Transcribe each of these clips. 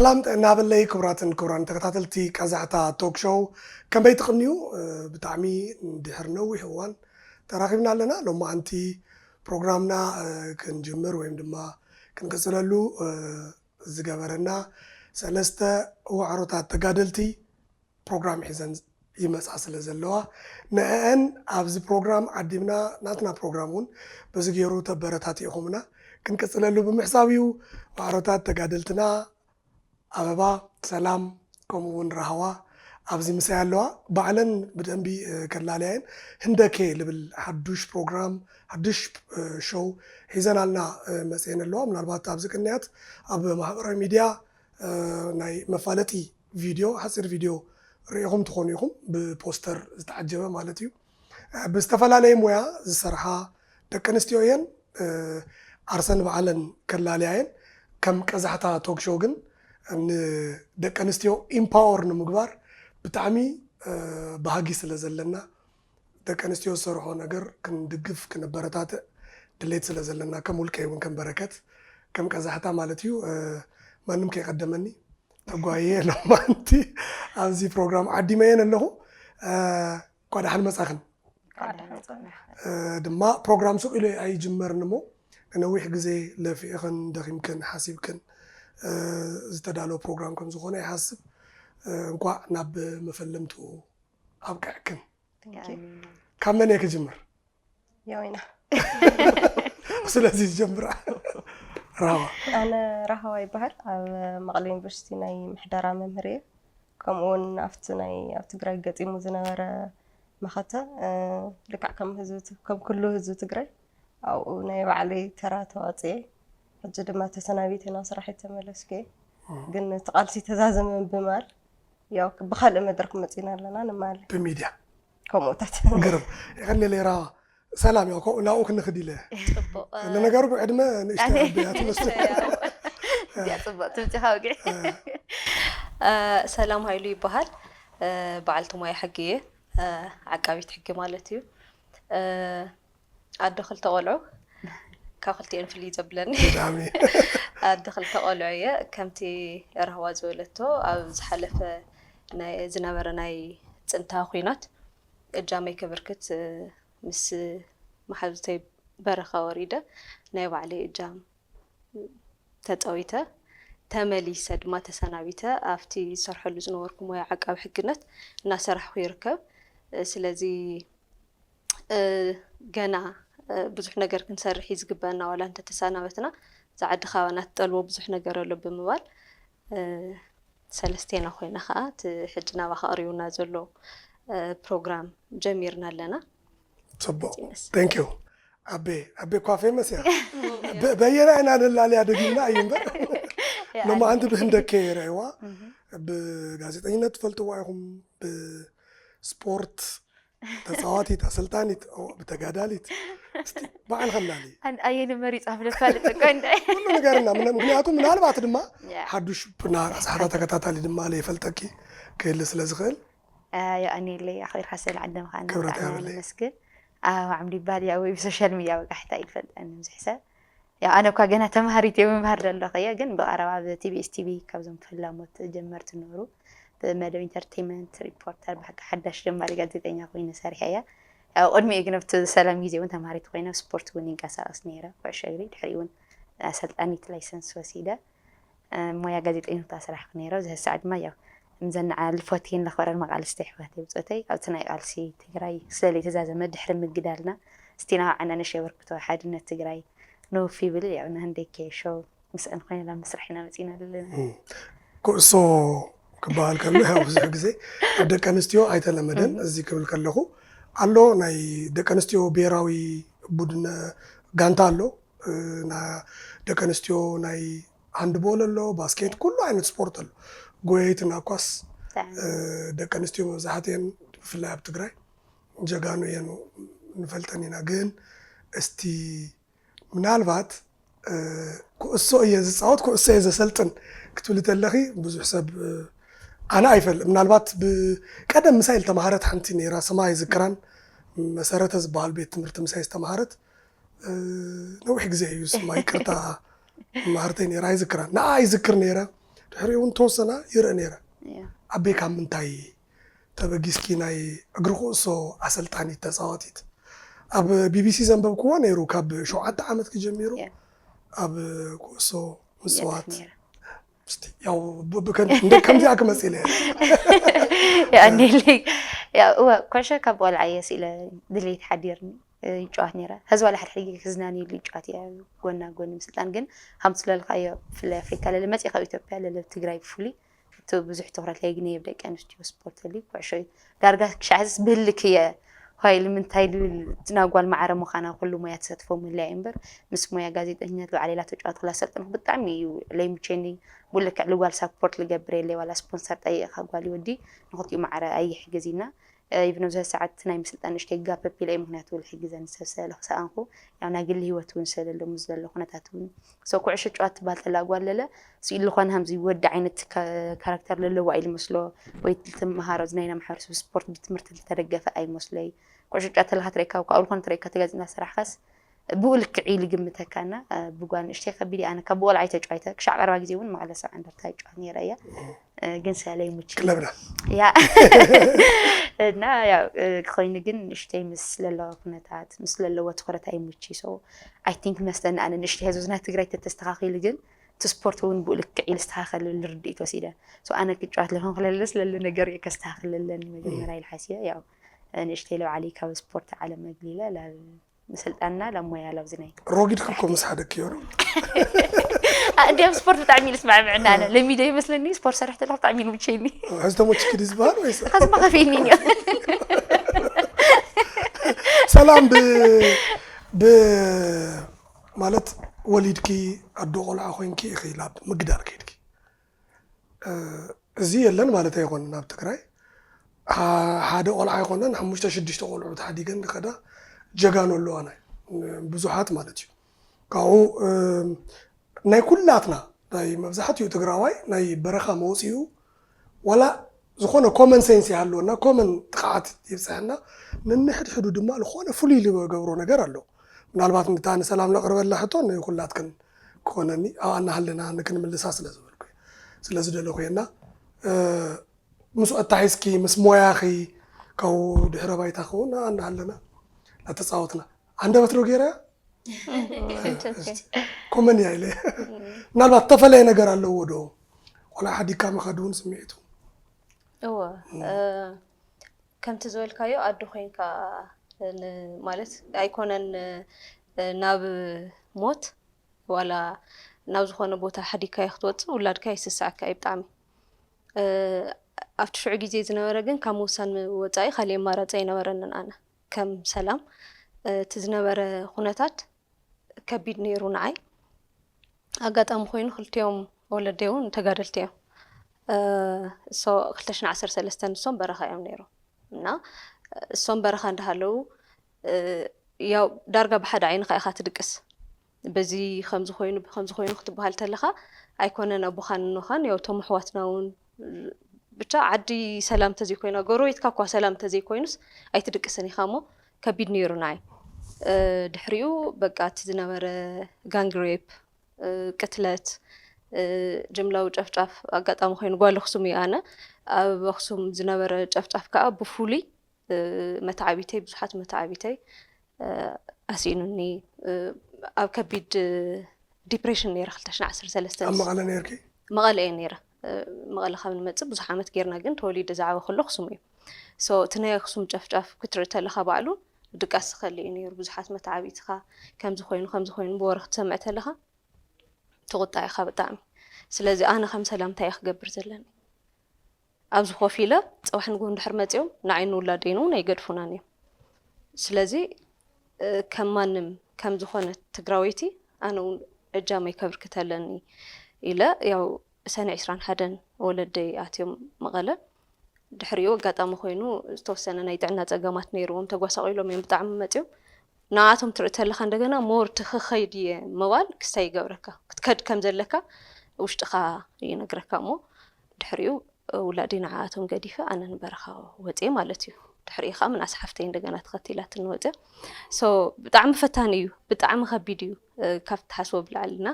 ሰላም ጥዕና በለይ ክቡራትን ክቡራን ተከታተልቲ ቀዛሕታ ቶክ ሾው፣ ከመይ ትቕንዩ? እ፣ ብጣዕሚ ድሕሪ ነዊሕ እዋን ተራኺብና ኣለና። ሎማዓንቲ ፕሮግራምና፣ እ፣ ክንጅምር ወይም ድማ ክንቅጽለሉ፣ እ፣ ዝገበረና ሰለስተ ዋዕሮታት ተጋደልቲ ፕሮግራም ሒዘን ይመጻ ስለ ዘለዋ፣ ንዕአን ኣብዚ ፕሮግራም ዓዲምና ናትና ፕሮግራም እውን በዚ ገይሩ ተበረታቲእኹምና ክንቅጽለሉ ብምሕሳብ እዩ። ዋዕሮታት ተጋደልትና ኣበባ፣ ሰላም፣ ከምኡ እውን ራህዋ ኣብዚ ምሳይ ኣለዋ። ባዕለን ብደንቢ፣ እ፣ ከላልያየን ህንደኬ ልብል ሓዱሽ ፕሮግራም፣ ሓዱሽ፣ እ፣ ሾው ሒዘናልና፣ እ፣ መጽየን ኣለዋ። ምናልባት ኣብዚ ቅንያት ኣብ ማሕበራዊ ሚድያ፣ እ፣ ናይ መፋለጢ ቪድዮ፣ ሓጺር ቪድዮ ርኢኹም ትኾኑ ኢኹም፣ ብፖስተር ዝተዓጀበ ማለት እዩ። እ፣ ብዝተፈላለየ ሞያ ዝሰርሓ ደቂ ኣንስትዮ እየን። እ፣ ዓርሰን ባዕለን ከላልያ እየን። ከም ቀዛሕታ ቶክ ሾው ግን ንደቂ ኣንስትዮ ኢምፓወር ንምግባር ብጣዕሚ፣ እ፣ ባህጊ ስለ ዘለና፣ ደቂ ኣንስትዮ ዝሰርሖ ነገር ክንድግፍ፣ ክነበረታትዕ ድሌት ስለ ዘለና፣ ከም ውልቀይ እውን ከም በረከት፣ ከም ቀዛሕታ ማለት እዩ፣ እ፣ ማንም ከይቀደመኒ ተጓየ ሎማንቲ ኣብዚ ፕሮግራም ዓዲመየን ኣለኹ። እ፣ እንኳ ደሓን መጻኽን። እንኳ ደሓን መጻና። እ፣ ድማ ፕሮግራም ሱቕ ኢሉ ኣይጅመርን እሞ፣ ነዊሕ ግዜ ለፊዕኽን ደኺምክን ሓሲብክን፣ እ፣ ዝተዳለወ ፕሮግራም ከም ዝኾነ ይሓስብ። እ፣ እንኳዕ ናብ መፈለምትኡ ኣብቅዕክን። Thank you። ካብ መን እየ ክጅምር? ያው ኢና። ስለዚ ዝጀምራ ራህዋ። ኣነ ራህዋ ይበሃል። ኣብ መቐለ ዩኒቨርሲቲ ናይ ምሕደራ መምህር እየ። ከምኡ እውን ኣብቲ ናይ ኣብ ትግራይ ገጢሙ ዝነበረ መኸተ፣ እ፣ ልክዕ ከም ህዝቢ ት-፣ ከም ኩሉ ህዝቢ ትግራይ ኣብኡ ናይ ባዕለይ ተራ ተዋፅኤ። ሕጂ ድማ ተሰናቢተ ናብ ስራሐይ ተመለስኩ እየ። እም። ግን እቲ ቃልሲ ተዛዘመ ብምባል ያው ብኻልእ መድረክ መፂና ኣለና ንማል። ብሚድያ። ከምኡታት። ግርም። የቐንየለይ ራህዋ። ሰላም፣ ያው ኮ-፣ ናብኡ ክንኽድ ኢለ። ጽቡቕ። ንነገሩ ብዕድመ ንእሽተይ ኣነ ኣቢያ ትመስል። እዚኣ ጽቡቕ ትምጺኻ ወግዒ። እ። እ፣ ሰላም ሃይሉ ይበሃል። እ፣ በዓልቲ ሞያ ሕጊ እየ። እ፣ ዓቃቢት ሕጊ ማለት እዩ። እ፣ ኣዶ ክልተ ቆልዑ፣ ካብ ክልቲኤን ፍልይ ዘብለኒ። ብጣዕሚ። ኣዶ ክልተ ቆልዑ እየ። ከምቲ ራህዋ ዝበለቶ፣ ኣብ ዝሓለፈ ናይ፣ ዝነበረ ናይ ጽንታ ኲናት እጃመይ ከበርክት፣ እ፣ ምስ መሓዙተይ በረኻ ወሪደ ናይ ባዕለይ እጃም ተጻዊተ፣ ተመሊሰ ድማ ተሰናቢተ ኣብቲ ዝሰርሐሉ ዝነበርኩ ሞያ ዓቃቢ ሕግነት እናሰራሕኩ ይርከብ። ስለዚ፣ እ፣ ገና፣ እ፣ ብዙሕ ነገር ክንሰርሕ እዩ ዝግበአና፣ ዋላ እንተተሰናበትና፣ እዛ ዓዲ ካባና ትጠልቦ ብዙሕ ነገር ኣሎ ብምባል፣ እ፣ ሰለስቴና ኮይና ከዓ እቲ ሕጂ ናባኻ ቀሪቡና ዘሎ፣ እ፣ ፕሮግራም ጀሚርና ኣለና። ጽቡቕ። ይመስል። Thank you። ኣቤ፣ ኣቤ እኳ ፌመስ እያ። በ-፣ በየና ኢና ነላልያ ደጊምና እዩ እምበር። ያ፣ ሎማዓንቲ ብህንደኬ ይረእይዋ። እህ። ብጋዜጠኝነት ትፈልጥዋ ኢኹም፣ ብስፖርት ተጻዋቲት፣ ኣሰልጣኒት፣ ኦ፣ ብተጋዳሊት። እስቲ በዓል ከላሊ። ኣን-፣ ኣየነ መሪጻ ብለፋልጥ እኮ እንደ። ኩሉ ነገርና፣ ምና-፣ ምክንያቱ ምናልባት ድማ ያ። ሓዱሽ ና-፣ ራስሓታ ተኸታታሊ ድማ ለይፈልጠኪ ክህሊ ስለ ዝኽእል። እ፣ የቐንየለይ፣ ኣኽቢርካ ስለ ዓደምካ ክብረት ብጣዕሚ ይሃበለይ። ነመስግን። ኣብ ዓምዲ ይባል፣ ያው፣ ወይ ብሶሻል ሚድያ በቃ ሕታ ይፈልጠኒ ብዙሕ ሰብ። ያው፣ ኣነ እኳ ገና ተምሃሪት እየ፣ ምምሃር ዘለኹ እየ፣ ግን ብቐረባ ብ ቲ ቢ ኤስ ቲ ቪ ካብዞም ፈላሞት ጀመርቲ ነበሩ። ብመደብ ኢንተርቴይንመንት ሪፖርተር፣ ብሓቂ ሓዳሽ ጀማሪ ጋዜጠኛ ኮይነ ሰሪሐ እየ። ያው፣ ቅድሚኡ ግን ኣብቲ ሰላም ግዜ እውን ተምሃሪት ኮይነ ኣብ ስፖርት እውን ይንቀሳቐስ ነይረ፣ ኩዕሾ እግሪ። ድሕሪኡ እውን ኣሰልጣኒት ላይሰንስ ወሲደ። እ፣ ሞያ ጋዜጠኝነት ኣስራሕኩ ነይረ። ኣብዚ ሰዓት ድማ ያው፣ እምዘን ንዓልፎቴን ለኽበረን መቓልስቲ ኣሕዋተይ ብጾተይ፣ ኣብቲ ናይ ቃልሲ ትግራይ ስለ ዘይተዛዘመ ድሕሪ ምግዳልና፣ እስቲ ንዓና ንእሽተይ ኣበርክቶ ሓድነት ትግራይ ነውፊ ይብል፣ ያው፣ ንህንደይ ኬ ሾው ምስአን ኮይና ናብ መስርሕ ኢና መጺና ዘለና። እም። ኩዕሶ ክበሃል ከሎ፣ ያው፣ ብዙሕ ግዜ ኣብ ደቂ ኣንስትዮ ኣይተለመደን። እም። እዚ ክብል ከለኹ፣ ኣሎ፣ ናይ ደቂ ኣንስትዮ ብሄራዊ ቡድን ጋንታ ኣሎ። እ፣ ና-፣ ደቂ ኣንስትዮ ናይ ሃንድቦል ኣሎ፣ ባስኬት፣ ኩሉ ዓይነት ስፖርት ኣሎ። ጎየይትና ኳስ፣ ብጣዕሚ። እ፣ ደቂ ኣንስትዮ መብዛሕትኤን ብፍላይ ኣብ ትግራይ ጀጋኑ እየን ንፈልጠን ኢና። ግን እስቲ ምናልባት፣ እ፣ ኩዕሶ እየ ዝጻወት፣ ኩዕሶ እየ ዘሰልጥን ክትብሊ ተለኺ ብዙሕ ሰብ፣ እ፣ ኣነ ኣይፈልጥ። ምናልባት ብቀደም ምሳይ ዝተማሃረት ሓንቲ ነይራ፣ ስማ ኣይዝክራን፣ መሰረተ ዝበሃል ቤት ትምህርቲ ምሳይ ዝተማሃረት፣ እ፣ ነዊሕ ግዜ እዩ ስማ፣ ይቅርታ፣ መማህርተይ ነይራ፣ ኣይዝክራን። ንዓ ይዝክር ነይረ፣ ድሕሪኡ እውን ተወሰና ይርኢ ነይረ። እያ። ኣቤ ካብ ምንታይ ተበጊስኪ ናይ እግሪ ኩዕሶ ኣሰልጣኒት ተፃዋቲት? ኣብ ቢቢሲ ዘንበብክዎ ነይሩ፣ ካብ ሸውዓተ ዓመት ክጀሚሩ እያ። ኣብ ኩዕሶ ምፅዋት ነይረ። እስቲ ያው ብ- ብ- ከም- እንደ- ከምዚኣ ክመፅእ ኢለ ያኔለይ ያው እወ፣ ኮሸ ካብ ቆልዓ እየ ስኢለ ድሌት ሓዲርኒ፣ እ፣ ይጫወት ነይረ። ሀዚ ዋላ ሓደ ሕጂ ክዝናንየሉ ይጫወት እየ፣ ጎና ጎኒ ምስልጣን። ግን ሃምቱ ለልካዮ፣ ብፍላይ ኣፍሪካ ለለ መፅእ ካብ ኢትዮጵያ ለለ ትግራይ ብፍሉይ እቲ ብዙሕ ትኩረት ለይ ግን የብ ደቂ ኣንስትዮ ስፖርት ሊ ኩዕሾ እዩ። ዳርጋ ክሻዕ ህዝስ ብህልክ እየ ኳይል ምንታይ ልብል፣ እቲ ናብ ጓል ማዕረ ምዃና ኩሉ ሞያ ተሳትፎ ምለያ እዩ እምበር፣ ምስ ሞያ ጋዜጠኝነት ባዕለይ ላ ተጫወት ክላ ሰልጥንኩ ብጣዕሚ እዩ ለይምቸኒ። ብልክዕ ልጓል ሳፖርት ልገብር የለይ፣ ዋላ ስፖንሰር ጠይቕካ ጓል ወዲ ንክልቲኡ ማዕረ ኣይሕግዝና። ኢቭን ኣብዚ ሰዓት ናይ ምስልጣን ንእሽተይ ጋፕ ኣቢለ እዩ፣ ምክንያቱ ልሕግዘኒ ሰብ ሰለ ክሰኣንኩ፣ ያው ናይ ግሊ ህይወት እውን ሰለሎ ምስ ዘሎ ኩነታት እውን ሰው ኩዕሾ ጨዋት ትባል ተላ ጓል ለለ ስኢል ዝኾነ ሃምዚ ወዲ ዓይነት ካ- ካራክተር ለለዋ ኢሉ መስሎ፣ ወይ ትምሃሮ እዚ ናይ ማሕበረሰብ ስፖርት ብትምህርቲ ዝተደገፈ ኣይመስለይ። ኩዕሾ ጨዋት ተለካ ትረካ ካብኡ ዝኾነ ትረካ ተጋዚና ሰራሕካስ ብኡ ልክዕ ኢሉ ግምተካና። ብጓል ንእሽተይ ከቢድ እያ። ኣነ ካብ ብቆልዓይ ተጫዋይተ ክሻዕ ቀረባ ግዜ እውን መቐለ ሰብዓ እንደርታ ይጫወት ነይረ እያ። ግን ሰለይ ሙች ክለብና ያ እና ያው ክኾይኑ ግን ንእሽተይ ምስ ለለዋ ኩነታት ምስ ለለዎ ትኩረት ኣይሙች። So I think መስተና ኣነ ንእሽተይ ህዝብና ትግራይ ተተስተኻኺሉ ግን እቲ ስፖርት እውን ብኡ ልክዕ ኢሉ ዝተኻኸለሉ ርድኢት ወሲደ። So ኣነ ክጫወት ለኹን ክለለስ ለሎ ነገር እየ ከስተኻኽለለኒ መጀመርያ ኢለ ሓሲበ። ያው ንእሽተይ ለባዕለይ ካብ ስፖርት ዓለም መግሊለ ላብ ምስልጣንና ላብ ሞያ ላብ ዝናይ ሮጊድ ክኮ ምስ ሓደ ክዮ ነው እንዲያም ስፖርት ብጣዕሚ ኢሉ ስማዕምዕና ኣነ ለሚደ ይመስለኒ። ስፖርት ሰራሕ ተለኹ ብጣዕሚ ኢሉ ምቸይኒ። ሕዚ ተሞችኪ ድዩ ዝበሃል ወይስ ከዚ ማኸፊኒ ሰላም ብ ብ ማለት ወሊድኪ ኣዶ ቆልዓ ኮይንኪ ኢኺ ላብ ምግዳል ከይድኪ። እዚ የለን ማለት ኣይኮነን። ኣብ ትግራይ ሓደ ቆልዓ ኣይኮነን፣ ሓሙሽተ ሽዱሽተ ቆልዑ ተሓዲገን ዝኸዳ ጀጋኑ ኣለዋና፣ ብዙሓት ማለት እዩ። ካብኡ ናይ ኩላትና ናይ መብዛሕትኡ ትግራዋይ ናይ በረኻ መውፅኡ ዋላ ዝኾነ ኮመን ሴንስ ይሃልወና፣ ኮመን ጥቕዓት ይብፅሐና። ንንሕድሕዱ ድማ ዝኾነ ፍሉይ ዝገብሮ ነገር ኣሎ። ምናልባት ንታ ንሰላም ለቕርበላ ሕቶ ንኩላትክን ክኾነኒ ኣብኣ እናሃለና ንክንምልሳ ስለ ዝበልኩ እየ። ስለ ዝደለኹ እየና ምስኡ ኣታሒዝኪ ምስ ሞያኺ ካብኡ ድሕረ ባይታ ክኸውን ኣብኣ እናሃለና እናተፃወትና። ኣንደበት ዶ ገይረያ ኮመን እያ ኢለ ምናልባት ተፈለየ ነገር ኣለዎ ዶ? ቆልዓ ሓዲግካ ምኻድ እውን ስምዒቱ እወ ከምቲ ዝበልካዮ ኣዶ ኮይንካ ማለት ኣይኮነን ናብ ሞት ዋላ ናብ ዝኾነ ቦታ ሓዲግካዮ ክትወፅእ ውላድካ ይስስዐካ እዩ ብጣዕሚ ኣብቲ ሽዑ ግዜ ዝነበረ ግን ካብ ምውሳን ወፃኢ ካሊእ ኣማራፂ ኣይነበረንን ኣነ ከም ሰላም እቲ ዝነበረ ኩነታት ከቢድ ነይሩ ንዓይ ኣጋጣሚ ኮይኑ ክልቲኦም ወለደይ እውን ተጋደልቲ እዮም so ክልተ ሽሕን ዓሰርተ ሰለስተን ንሶም በረኻ እዮም ነይሮም እና እሶም በረኻ እንዳሃለዉ ያው ዳርጋ ብሓደ ዓይንኻ ኢኻ ትድቅስ በዚ ከምዚ ኮይኑ ብከምዚ ኮይኑ ክትበሃል ተለኻ ኣይኮነን ኣቦኻን እኖኻን ያው እቶም ኣሕዋትና እውን ብቻ ዓዲ ሰላም ተዘይኮይና ጎረቤትካ እኳ ሰላም ተዘይኮይኑስ ኣይትድቅስን ኢኻ እሞ ከቢድ ነይሩ ንዓይ ድሕሪኡ በቃ እቲ ዝነበረ gang rape ቅትለት ጅምላዊ ጨፍጫፍ ኣጋጣሚ ኮይኑ ጓል ኣክሱም እዩ ኣነ ኣብ ኣክሱም ዝነበረ ጨፍጫፍ ከዓ ብፍሉይ መተዓቢተይ ብዙሓት መተዓቢተይ ኣስኢኑኒ ኣብ ከቢድ depression ነይረ ክልተ ሽሕን ዓሰርተ ሰለስተን ኣብ መቐለ ነይርኪ መቐለ እየ ነይረ መቐለ ካብ ንመፅእ ብዙሕ ዓመት ጌርና ግን ተወሊደ ዝዓበ ከሎ ኣክሱም እዩ so እቲ ናይ ኣክሱም ጨፍጫፍ ክትርኢ ተለካ ባዕሉ ድቃስ ዝኸሊ እዩ ነይሩ ብዙሓት መተዓቢትኻ ከምዚ ኮይኑ ከምዚ ኮይኑ ብወረ ክትሰምዕ ተለካ ትቁጣ ኢኻ ብጣዕሚ ስለዚ ኣነ ከም ሰላም እንታይ እየ ክገብር ዘለኒ ኣብዚ ኮፍ ኢለ ፅባሕ ንግሆ እንድሕር መፂኦም ንዓይ ንውላደይን እውን ኣይገድፉናን እዮም ስለዚ ከም ማንም ከም ዝኾነት ትግራወይቲ ኣነ እውን እጃመይ ከብርክት ኣለኒ ኢለ ያው ሰነ ዕስራን ሓደን ወለደይ ኣትዮም መቐለ ድሕሪኡ ኣጋጣሚ ኮይኑ ዝተወሰነ ናይ ጥዕና ፀገማት ነይርዎም ተጓሳቂሎም እዮም ብጣዕሚ መፅዮም ንኣቶም ትርኢ ተለካ እንደገና more ትኽኸይድ እየ ምባል ክስታይ ይገብረካ ክትከድ ከም ዘለካ ውሽጥኻ ይነግረካ እሞ ድሕሪኡ ውላደይ ንዓኣቶም ገዲፈ ኣነ ንበረኻ ወፅየ ማለት እዩ ድሕሪኡ ከዓ ምናስ ሓፍተይ እንደገና ተኸቲላትኒ ወፅያ so ብጣዕሚ ፈታኒ እዩ ብጣዕሚ ከቢድ እዩ ካብ ትሓስቦ ብላዕሊ እና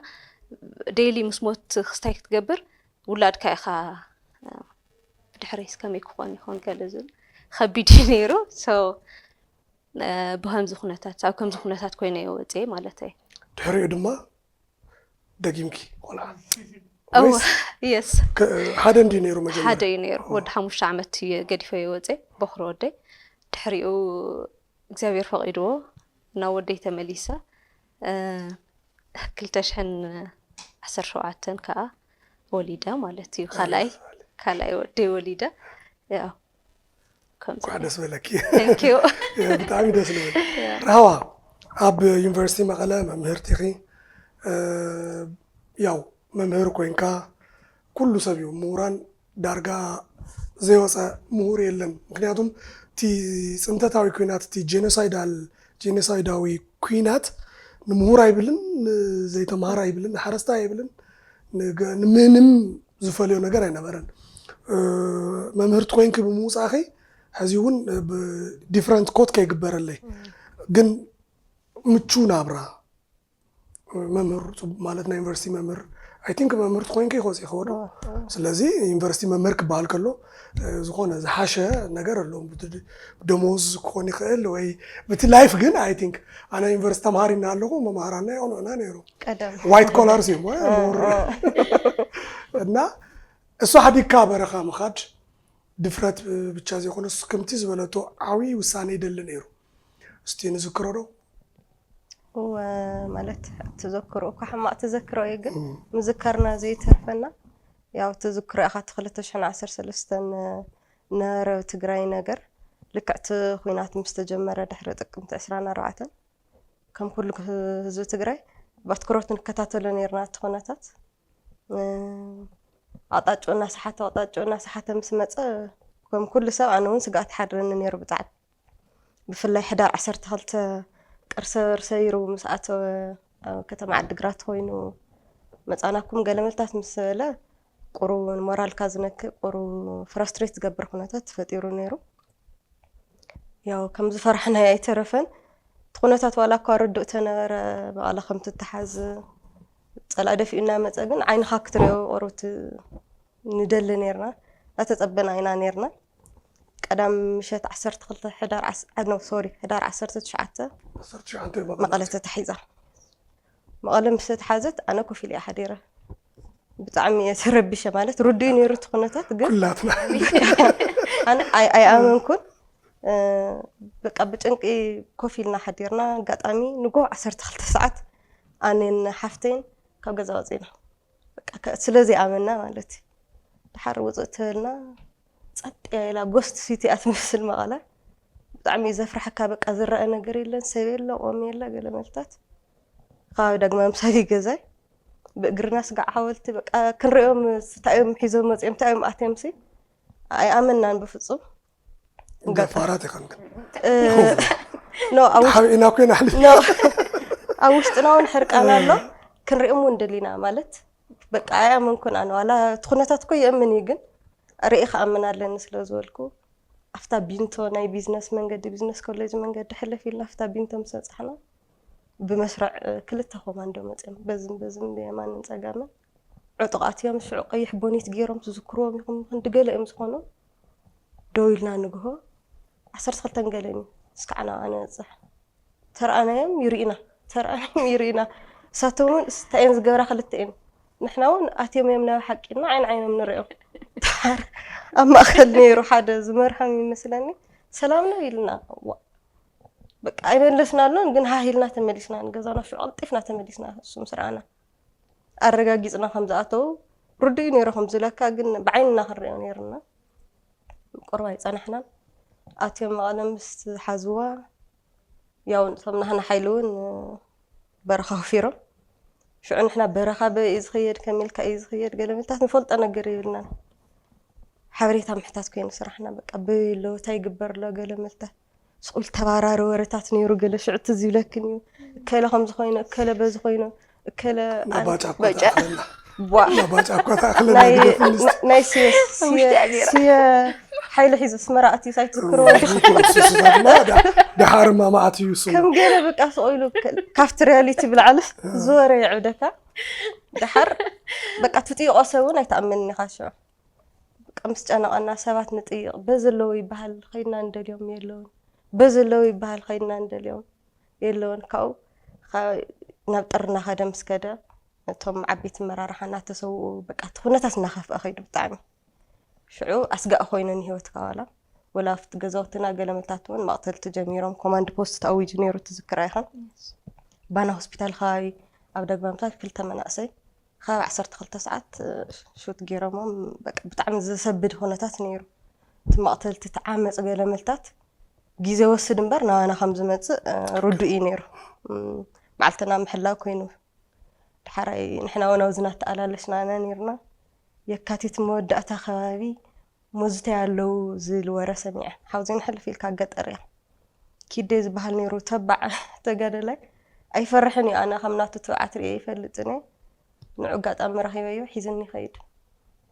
daily ምስ ሞት ክስታይ ክትገብር ውላድካ ኢኻ፣ ብድሕረይስ ከመይ ክኾን ይኾን ገለ ዝብል ከቢድ እዩ ነይሩ። So ብከምዚ ኩነታት፣ ኣብ ከምዚ ኩነታት ኮይነ እየ ወፅየ ማለት እየ። ድሕሪኡ ድማ ደጊምኪ ቆልዓ Oh, yes. ሓደ እንዲ ነይሩ መጀመርያ ሓደ እዩ ነይሩ። ወዲ ሓሙሽተ ዓመት እየ ገዲፈ እየ ወፅየ፣ በኹሪ ወደይ። ድሕሪኡ እግዚኣብሔር ፈቒድዎ ናብ ወደይ ተመሊሰ። ክልተ ሽሕን ዓሰርተ ሸውዓተን ከዓ ወሊደ ማለት እዩ። ካልኣይ ካልኣይ ወደይ ወሊደ። ያው ከምዚ እንኳዕ ደስ በለኪ Thank you። ብጣዕሚ ደስ ዝብል ራህዋ ኣብ ዩኒቨርሲቲ መቐለ መምህርቲ ኢኺ ያው መምህር ኮይንካ ኩሉ ሰብ እዩ ምሁራን ዳርጋ ዘይወፀ ምሁር የለን ምክንያቱም እቲ ፅንተታዊ ኩናት እቲ ጄኖሳይዳል ጄኖሳይዳዊ ኩናት ንምሁር ኣይብልን ዘይተምሃር ኣይብልን ሓረስታይ ኣይብልን ንምንም ዝፈልዮ ነገር ኣይነበረን መምህርቲ ኮይንኪ ብምውፃእኺ ሕዚ እውን different coat ከይግበረለይ ግን ምቹ ናብራ መምህር ማለት ናይ ዩኒቨርሲቲ መምህር I think መምህር ትኮይንከ ይኮፅ ይኸወዶ ስለዚ ዩኒቨርሲቲ መምህር ክበሃል ከሎ ዝኾነ ዝሓሸ ነገር ኣለዎም ደሞዝ ክኾን ይኽእል ወይ ብቲ life ግን I think ኣነ ዩኒቨርሲቲ ተምሃሪ እናሃለኹ መምሃራና የቕንዑና ነይሩ ቀደም white collars እዮም እና እሱ ሓዲግካ በረኻ ምኻድ ድፍረት ብቻ ዘይኮነስ ከምቲ ዝበለቶ ዓብዪ ውሳነ ይደሊ ነይሩ እስቲ ንዝክሮ ዶ እወ ማለት ትዘክሮ እኳ ሕማቕ ትዘክሮ እዩ ግን ምዝካርና ዘይተርፈና ያው ትዝክሮ ኢኻ እቲ ክልተ ሽሕን ዓሰርተ ሰለስተን ነበረ ትግራይ ነገር ልክዕ እቲ ኩናት ምስ ተጀመረ ድሕሪ ጥቅምቲ ዕስራን ኣርባዕተን ከም ኩሉ ህዝቢ ትግራይ ብኣትኩሮት ንከታተሎ ነርና እቲ ኩነታት ኣቕጣጭኡ እናሰሓተ ኣቕጣጭኡ እናሰሓተ ምስ መፀ ከም ኩሉ ሰብ ኣነ እውን ስግኣት ሓድረኒ ነይሩ ብጣዕሚ ብፍላይ ሕዳር ዓሰርተ ክልተ ቅርሰ በርሰ ይሩ ምስ ኣተወ ኣብ ከተማ ዓድግራት ኮይኑ መፃናኩም ገለመልታት ምስ በለ ቁሩብ ንሞራልካ ዝነክእ ቁሩብ ፍራስትሬት ዝገብር ኩነታት ተፈጢሩ ነይሩ ያው ከም ዝፈራሕናዮ ኣይተረፈን እቲ ኩነታት ዋላ እኳ ርዱእ ተነበረ መቐለ ከም ትተሓዝ ፀላእ ደፊኡ እናመፀ ግን ዓይንኻ ክትሪኦ ቆርብቲ ንደሊ ነርና እናተፀበና ኢና ነርና ቀዳም ምሸት ዓሰርተ ክልተ ሕዳር ዓስ- አ፣ no, sorry፣ ሕዳር ዓሰርተ ትሽዓተ መቐለ ተታሒዛ መቐለ ምስ ተተሓዘት ኣነ ኮፍ ኢለ እየ ሓዲረ ብጣዕሚ እየ ተረቢሸ ማለት ርዱእ ነይሩ እቲ ኩነታት ግን ኩላትና ኣነ ኣይ- ኣይኣመንኩን እ፣ በቃ ብጭንቂ ኮፍ ኢልና ሓዲርና ኣጋጣሚ ንጎ ዓሰርተ ክልተ ሰዓት ኣነን ሓፍተይን ካብ ገዛ ወፂና በቃ ከ- ስለ ዘይኣመና ማለት እዩ ድሓር ውፅእ ትበልና ጸጥ እያ ኢላ ጎስት ሲቲ እያ ትመስል መቐለ ብጣዕሚ እዩ ዘፍርሐካ በቃ ዝረአ ነገር የለን ሰብ የለ ቆም የለ ገለ መልታት ከባቢ ዳግማዊ ምሳሌ ገዛይ ብእግርና ስጋዕ ሓወልቲ በቃ ክንሪኦም እንታይ እዮም ሒዞም መፅኦም እንታይ እዮም ኣትዮም ሲ ኣይኣመናን ብፍፁም ደፋራት ኢኸን ግን ኖ ኣብ ውሽጢ- ሓቢእና ኮይና ሕሊ ኖ ኣብ ውሽጥና እውን ሕርቃና ኣሎ ክንሪኦም እውን ደሊና ማለት በቃ ኣይኣመንኩን ኣነ ዋላ እቲ ኩነታት እኮ ይእምን እዩ ግን ርኢ ክኣምን ኣለኒ ስለ ዝበልኩ ኣብታ ቢንቶ ናይ ቢዝነስ መንገዲ ቢዝነስ ኮሌጅ መንገዲ ሕልፍ ኢልና ኣብታ ቢንቶ ምስ በፃሕና ብመስርዕ ክልተ ኮማንዶ መፅኦም በዝን በዝን ብየማንን ፀጋምን ዕጡቓት እዮም ሽዑ ቀይሕ ቦኒት ገይሮም ትዝክርዎም ኢኹም ክንዲ ገለ እዮም ዝኾኑ ደው ኢልና ንግሆ ዓሰርተ ክልተን ገለን እዩ እስካዕ ናብኣ ንበፅሕ ተረኣናዮም ይርኢና ተረኣናዮም ይርኢና እሳቶም እውን እንታይ እየን ዝገብራ ክልተ እየን ንሕና እውን ኣትዮም እዮም ናብ ሓቂና ዓይን ዓይኖም ንሪኦም ተሓር ኣብ ማእኸል ነይሩ ሓደ ዝመርሖም ይመስለኒ ሰላም ነው ኢልና ዋ በቃ ኣይመለስናሎን ግን ሃህ ኢልና ተመሊስና ንገዛና ሽዑ ቀልጢፍና ተመሊስና እሱ ምስ ረኣና ኣረጋጊፅና ከም ዝኣተው ርዱእ እዩ ነይሩ ከም ዝለካ ግን ብዓይንና ክንሪኦ ነይርና ቁርብ ኣይፀናሕናን ኣትዮም መቐለ ምስ ዝሓዝዋ ያው እቶም ናህና ሓይሊ እውን በረኻ ወፊሮም ሽዑ ንሕና በረኻ በይ እዩ ዝኽየድ ከመይ ኢልካ እዩ ዝኽየድ ገለ ምልታት ንፈልጦ ነገር የብልናን ሓበሬታ ምሕታት ኮይኑ ስራሕና በቃ በይ ኣሎ እንታይ ይግበር ኣሎ ገለ ምልታት ስቑል ተባራሪ ወረታት ነይሩ ገለ ሽዑ ትዝ ይብለክን እዩ እከለ ከምዚ ኮይኑ እከለ በዚ ኮይኑ እከለ ናባጫ እኳ ተኣኽለና ቧ ናባጫ እኳ ተኣኽለና ናይ ግደፍንስ ናይ ስየ ስየ ውሽጢ ኣቢራ። ስየ ሓይሊ ሒዙ ኣስመራ ኣትዩ ሳይትዝክርዎ። ስስታትማ ደሓርማ ማኣት እዩ ስሙ። ከም ገለ በቃ ስቕ ኢሉ ካፍቲ ሪያሊቲ ብላዕሊ ዝወረ ይዕብደካ። ደሓር በቃ ትጥይቆ ሰብ እውን ኣይትኣምንን ኢኻ። ሽዑ በቃ ምስ ጨነቐና ሰባት ንጥይቕ። በዚ ኣለዉ ይበሃል ከይድና ንደልዮም የለውን፣ በዚ ኣለዉ ይበሃል ከይድና ንደልዮም የለውን። ካብኡ ናብ ጥሪ እናኸደ ምስ ከደ እቶም ዓበይቲ ኣመራርሓ እናተሰውኡ በቃ እቲ ኩነታት እናኸፍአ ከይዱ ብጣዕሚ ሽዑ ኣስጋእ ኮይኑ ንህይወትካ ዋላ ወላ ኣብቲ ገዛውትና ገለ መታት እውን መቕተልቲ ጀሚሮም ኮማንድ ፖስት ተኣዊጁ ነይሩ ትዝክራ ኢኻ። ባና ሆስፒታል ከባቢ ኣብ ዳግማይ ምትኣል ክልተ መናእሰይ ካብ ዓሰርተ ክልተ ሰዓት ሹት ገይሮሞም በቃ ብጣዕሚ ዘሰብድ ኩነታት ነይሩ። እቲ መቕተልቲ እቲ ዓመፅ ገለ መልታት ግዜ ወስድ እምበር ናባና ከም ዝመፅእ ርዱእ እዩ ነይሩ። መዓልትና ምሕላው ኮይኑ ድሓራይ ንሕና እውን ኣብዚ እናተኣላለሽና ኢና ነይርና። የካቲት መወዳእታ ከባቢ ሞዝታይ ኣለዉ ዝብል ወረ ሰሚዐ። ሓውዘይ ንሕልፍ ኢልካ ገጠር እያ። ኪዴ ዝበሃል ነይሩ ተባዕ ተጋደላይ። ኣይፈርሕን እዩ፣ ኣነ ከም ናቱ ትብዓት ርእየ ኣይፈልጥን እየ። ንዑ ኣጋጣሚ ረኺበዮ ሒዝኒ ይኸይድ።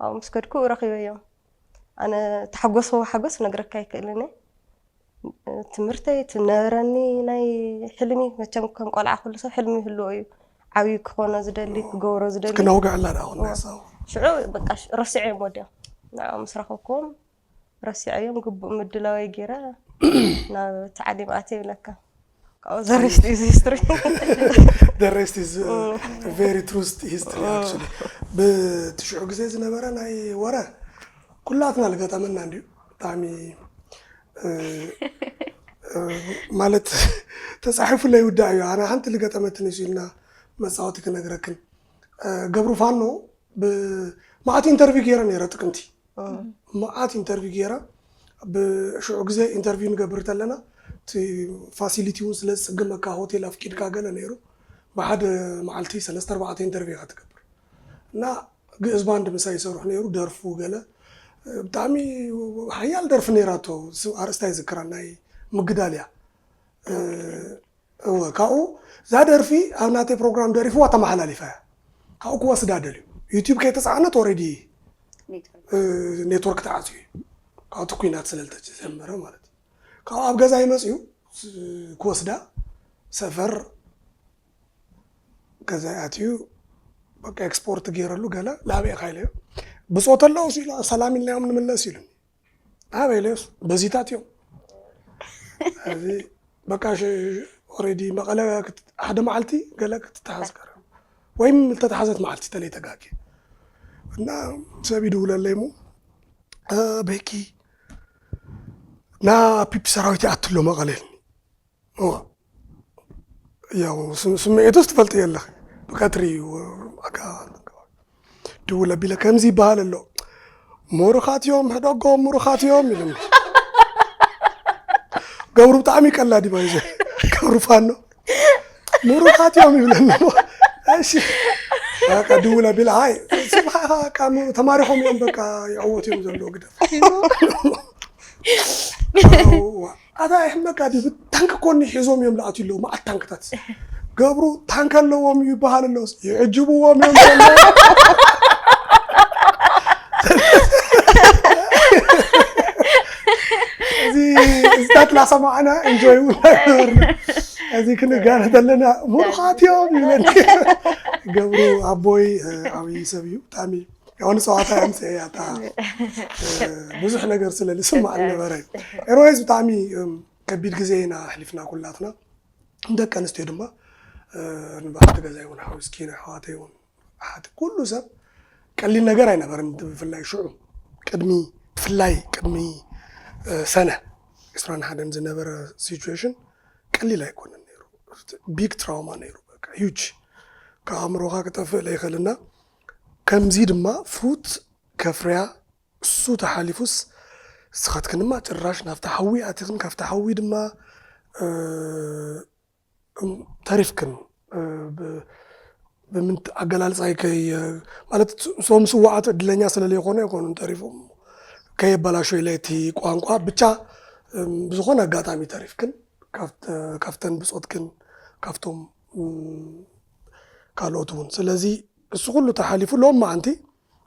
ኣብኡ ምስ ከድኩ ረኺበዮም። ኣነ ተሓጎስዎ ሓጎስ ነግረካ ኣይክእልን እየ። ትምህርተይ ትነበረኒ ናይ ሕልሚ መቸም ከም ቆልዓ ኩሉ ሰብ ሕልሚ ይህልዎ እዩ። ዓብዩ ክኾኖ ዝደሊ ክገብሮ ዝደሊ ክነውግዐላ ደኣ ኹና ሳው ሽዑ በቃ ሽ- ረሲዐዮም ወዲኦም ንዕኦም ምስ ረኸብክዎም ረሲዐዮም ግቡእ ምድላወይ ገይረ ናብ ተዓሊም ኣትየ ይብለካ ካብኡ ዘረሽቲ እዚ ሂስትሪ The rest is uh, very true history actually። ብትሽዑ ግዜ ዝነበረ ናይ ወረ ኩላትና ልገጠመና እንድዩ። ብጣዕሚ እ፣ እ፣ ማለት ተፃሒፉ ለይውዳእ እዩ። ኣነ ሓንቲ ልገጠመትኒ እሱ ኢልና መፃወቲ ክነግረክን እ፣ ገብሩ ፋኖ ብመዓት ኢንተርቪው ገይረ ነይረ ጥቅምቲ መዓት ኢንተርቪው ገይረ ብሽዑ ግዜ ኢንተርቪው ንገብር ተለና እቲ ፋሲሊቲ እውን ስለ ዝፅግመካ ሆቴል ኣፍቂድካ ገለ ነይሩ ብሓደ መዓልቲ ሰለስተ ኣርባዕተ ኢንተርቪው ኢኻ ትገብር እና ግእዝ ባንድ ምሳይ ይሰርሑ ነይሩ ደርፉ ገለ ብጣዕሚ ሓያል ደርፊ ነይራቶ ኣርእስታ ይዝክራ ናይ ምግዳል እያ እወ ካብኡ እዛ ደርፊ ኣብ ናተይ ፕሮግራም ደሪፍዋ ተመሓላሊፋ እያ ካብኡ ክወስዳ ደልዩ ዩቲብ ከይተፃዕነት ኦረዲ ኔትወርክ ተዓፅዩ እዩ ካብቲ ኩናት ስለ ዝተጀመረ ማለት እዩ ካብኡ ኣብ ገዛ ይመፅዩ ክወስዳ ሰፈር ገዛ ኣትዩ በቃ ኤክስፖርት ገይረሉ ገለ ላበየ ካይለዮ ብፆት ኣለዉ ሲሉ ሰላም ኢልናዮም ንምለስ ኢሉኒ ኣበይ ኢለዮስ በዚታት እዮም እዚ በቃ ኦሬዲ መቐለ ሓደ መዓልቲ ገለ ክትተሓዝ ቀረ ወይም ዝተተሓዘት መዓልቲ ተለይ ተጋጊ እና ሰብ ይድውለለይ ሞ በኪ ና ፒፒ ሰራዊት ይኣትሎ መቐለ ያው ስምዒቱስ ትፈልጥ የለኽ ብቀትሪ ድውል ኣቢለ ከምዚ ይበሃል ኣሎ ምሩኻት እዮም ሕደጎም ምሩኻት እዮም ኢሉኒ ገብሩ ብጣዕሚ ቀላዲ ባይዘ ገብሩ ፋኖ ምሩኻት እዮም ይብለኒ እሺ በቃ ድውል ኣቢለ ኣይ ስብሓኻ በቃ ተማሪኾም እዮም በቃ ይዕወት እዮም ዘለዉ ግደፍ ኣታ ይሕመቃ ድዩ ታንክ ኮኒ ሒዞም እዮም ለኣት ኣለዉ መዓት ታንክታት ገብሩ ታንክ ኣለዎም ይበሃል ኣለዎስ ይዕጅብዎም እዮም ዘለዉ እዚ እዚታት ላሰማዕና እንጆይ እውን ኣይነበርና እዚ ክንጋነ ዘለና ምሩኻት እዮም ይብለኒ ገብሩ ኣቦይ ዓብዪ ሰብ እዩ ብጣዕሚ የሆነ ፀዋታ ያምፀ ያታ ብዙሕ ነገር ስለ ልስማዕ ነበረ ኤርዋይዝ ብጣዕሚ ከቢድ ግዜ ኢና ኣሕሊፍና ኩላትና ንደቂ ኣንስትዮ ድማ ንባሕቲ ገዛ ይውን ሓዊስኪ ንኣሕዋተ ይውን ሓቲ ኩሉ ሰብ ቀሊል ነገር ኣይነበረን ብፍላይ ሽዑ ቅድሚ ብፍላይ ቅድሚ ሰነ ዕስራን ሓደን ዝነበረ ሲቹዌሽን ቀሊል ኣይኮነን ነይሩ ቢግ ትራውማ ነይሩ በቃ ሂጅ ካብ ኣእምሮኻ ክጠፍእ ለይኽእልና ከምዚ ድማ ፍሩት ከፍርያ እሱ ተሓሊፉስ ንስኻትክን ድማ ጭራሽ ናብቲ ሓዊ ኣቲኽን ካብቲ ሓዊ ድማ ተሪፍክን ብምንት ኣገላልፃይ ከይ ማለት ሶም ስዋዓት ዕድለኛ ስለ ዘይኮነ ኣይኮኑን ተሪፎም ከየበላሾ ኢለ እቲ ቋንቋ ብቻ ብዝኾነ ኣጋጣሚ ተሪፍክን ካብተን ብፆትክን ካብቶም ካልኦት እውን ስለዚ እሱ ኩሉ ተሓሊፉ ሎም መዓንቲ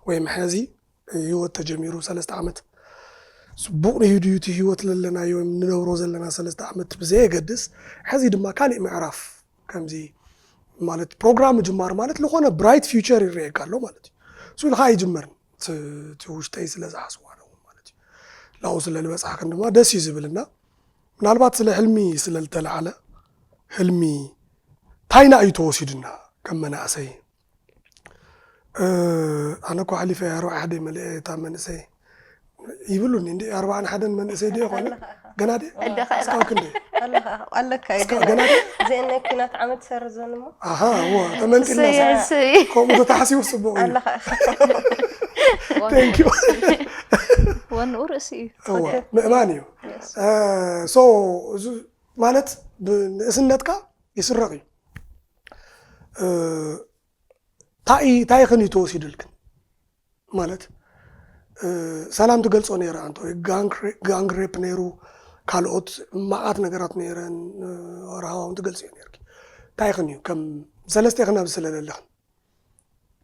ወይ መሐዚ ህይወት ተጀሚሩ ሰለስተ ዓመት ጽቡቕ ንሂዱ እቲ ህይወት ለለናዮ ንነብሮ ዘለና ሰለስተ ዓመት ብዘየገድስ፣ ሕዚ ድማ ካልእ ምዕራፍ ከምዚ ማለት ፕሮግራም ምጅማር ማለት ዝኾነ ብራይት ፊውቸር ይረየካ ኣሎ ማለት እዩ። እሱ ኢልካ ኣይጅመርን። እቲ ውሽጠይ ስለ ዝሓስቡ ኣነ እውን ማለት እዩ። ላው ስለ ዝበፅሓክን ድማ ደስ እዩ ዝብልና። ምናልባት ስለ ሕልሚ ስለ ዝተለዓለ፣ ሕልሚ ታይና እዩ ተወሲዱና ከም መናእሰይ። ኣነ እኮ ሓሊፈ ኣርባዓ ሓደ መሊአ እታ መንእሰይ ይብሉኒ እንዲ ኣርባዓን ሓደን መንእሰይ ድየ ኮነ ገና ድየ እስካብ ክንደ ኣለካ እዩ ገና ድየ ዘእነ ኩናት ዓመት ሰርዘን እሞ ኣሃ እዎ ተመንጢልና ከምኡ ተታሕሲቡ ጽቡቕ እዩ ኣለካ ወንኡ ርእሲ እዩ እዎ ምእማን እዩ so እዚ ማለት ንእስነትካ ይስረቕ እዩ እንታይ እንታይ ኸን ተወሲዱልክን ማለት ሰላም ትገልጾ ነይራ እንተ ጋንግ ሬፕ ነይሩ ካልኦት ማዓት ነገራት ነይረን ረሃዋውን ትገልጽ እዩ ነርኪ እንታይ ኸን እዩ ከም ሰለስተ ኸን ኣብዚ ስለለለኽን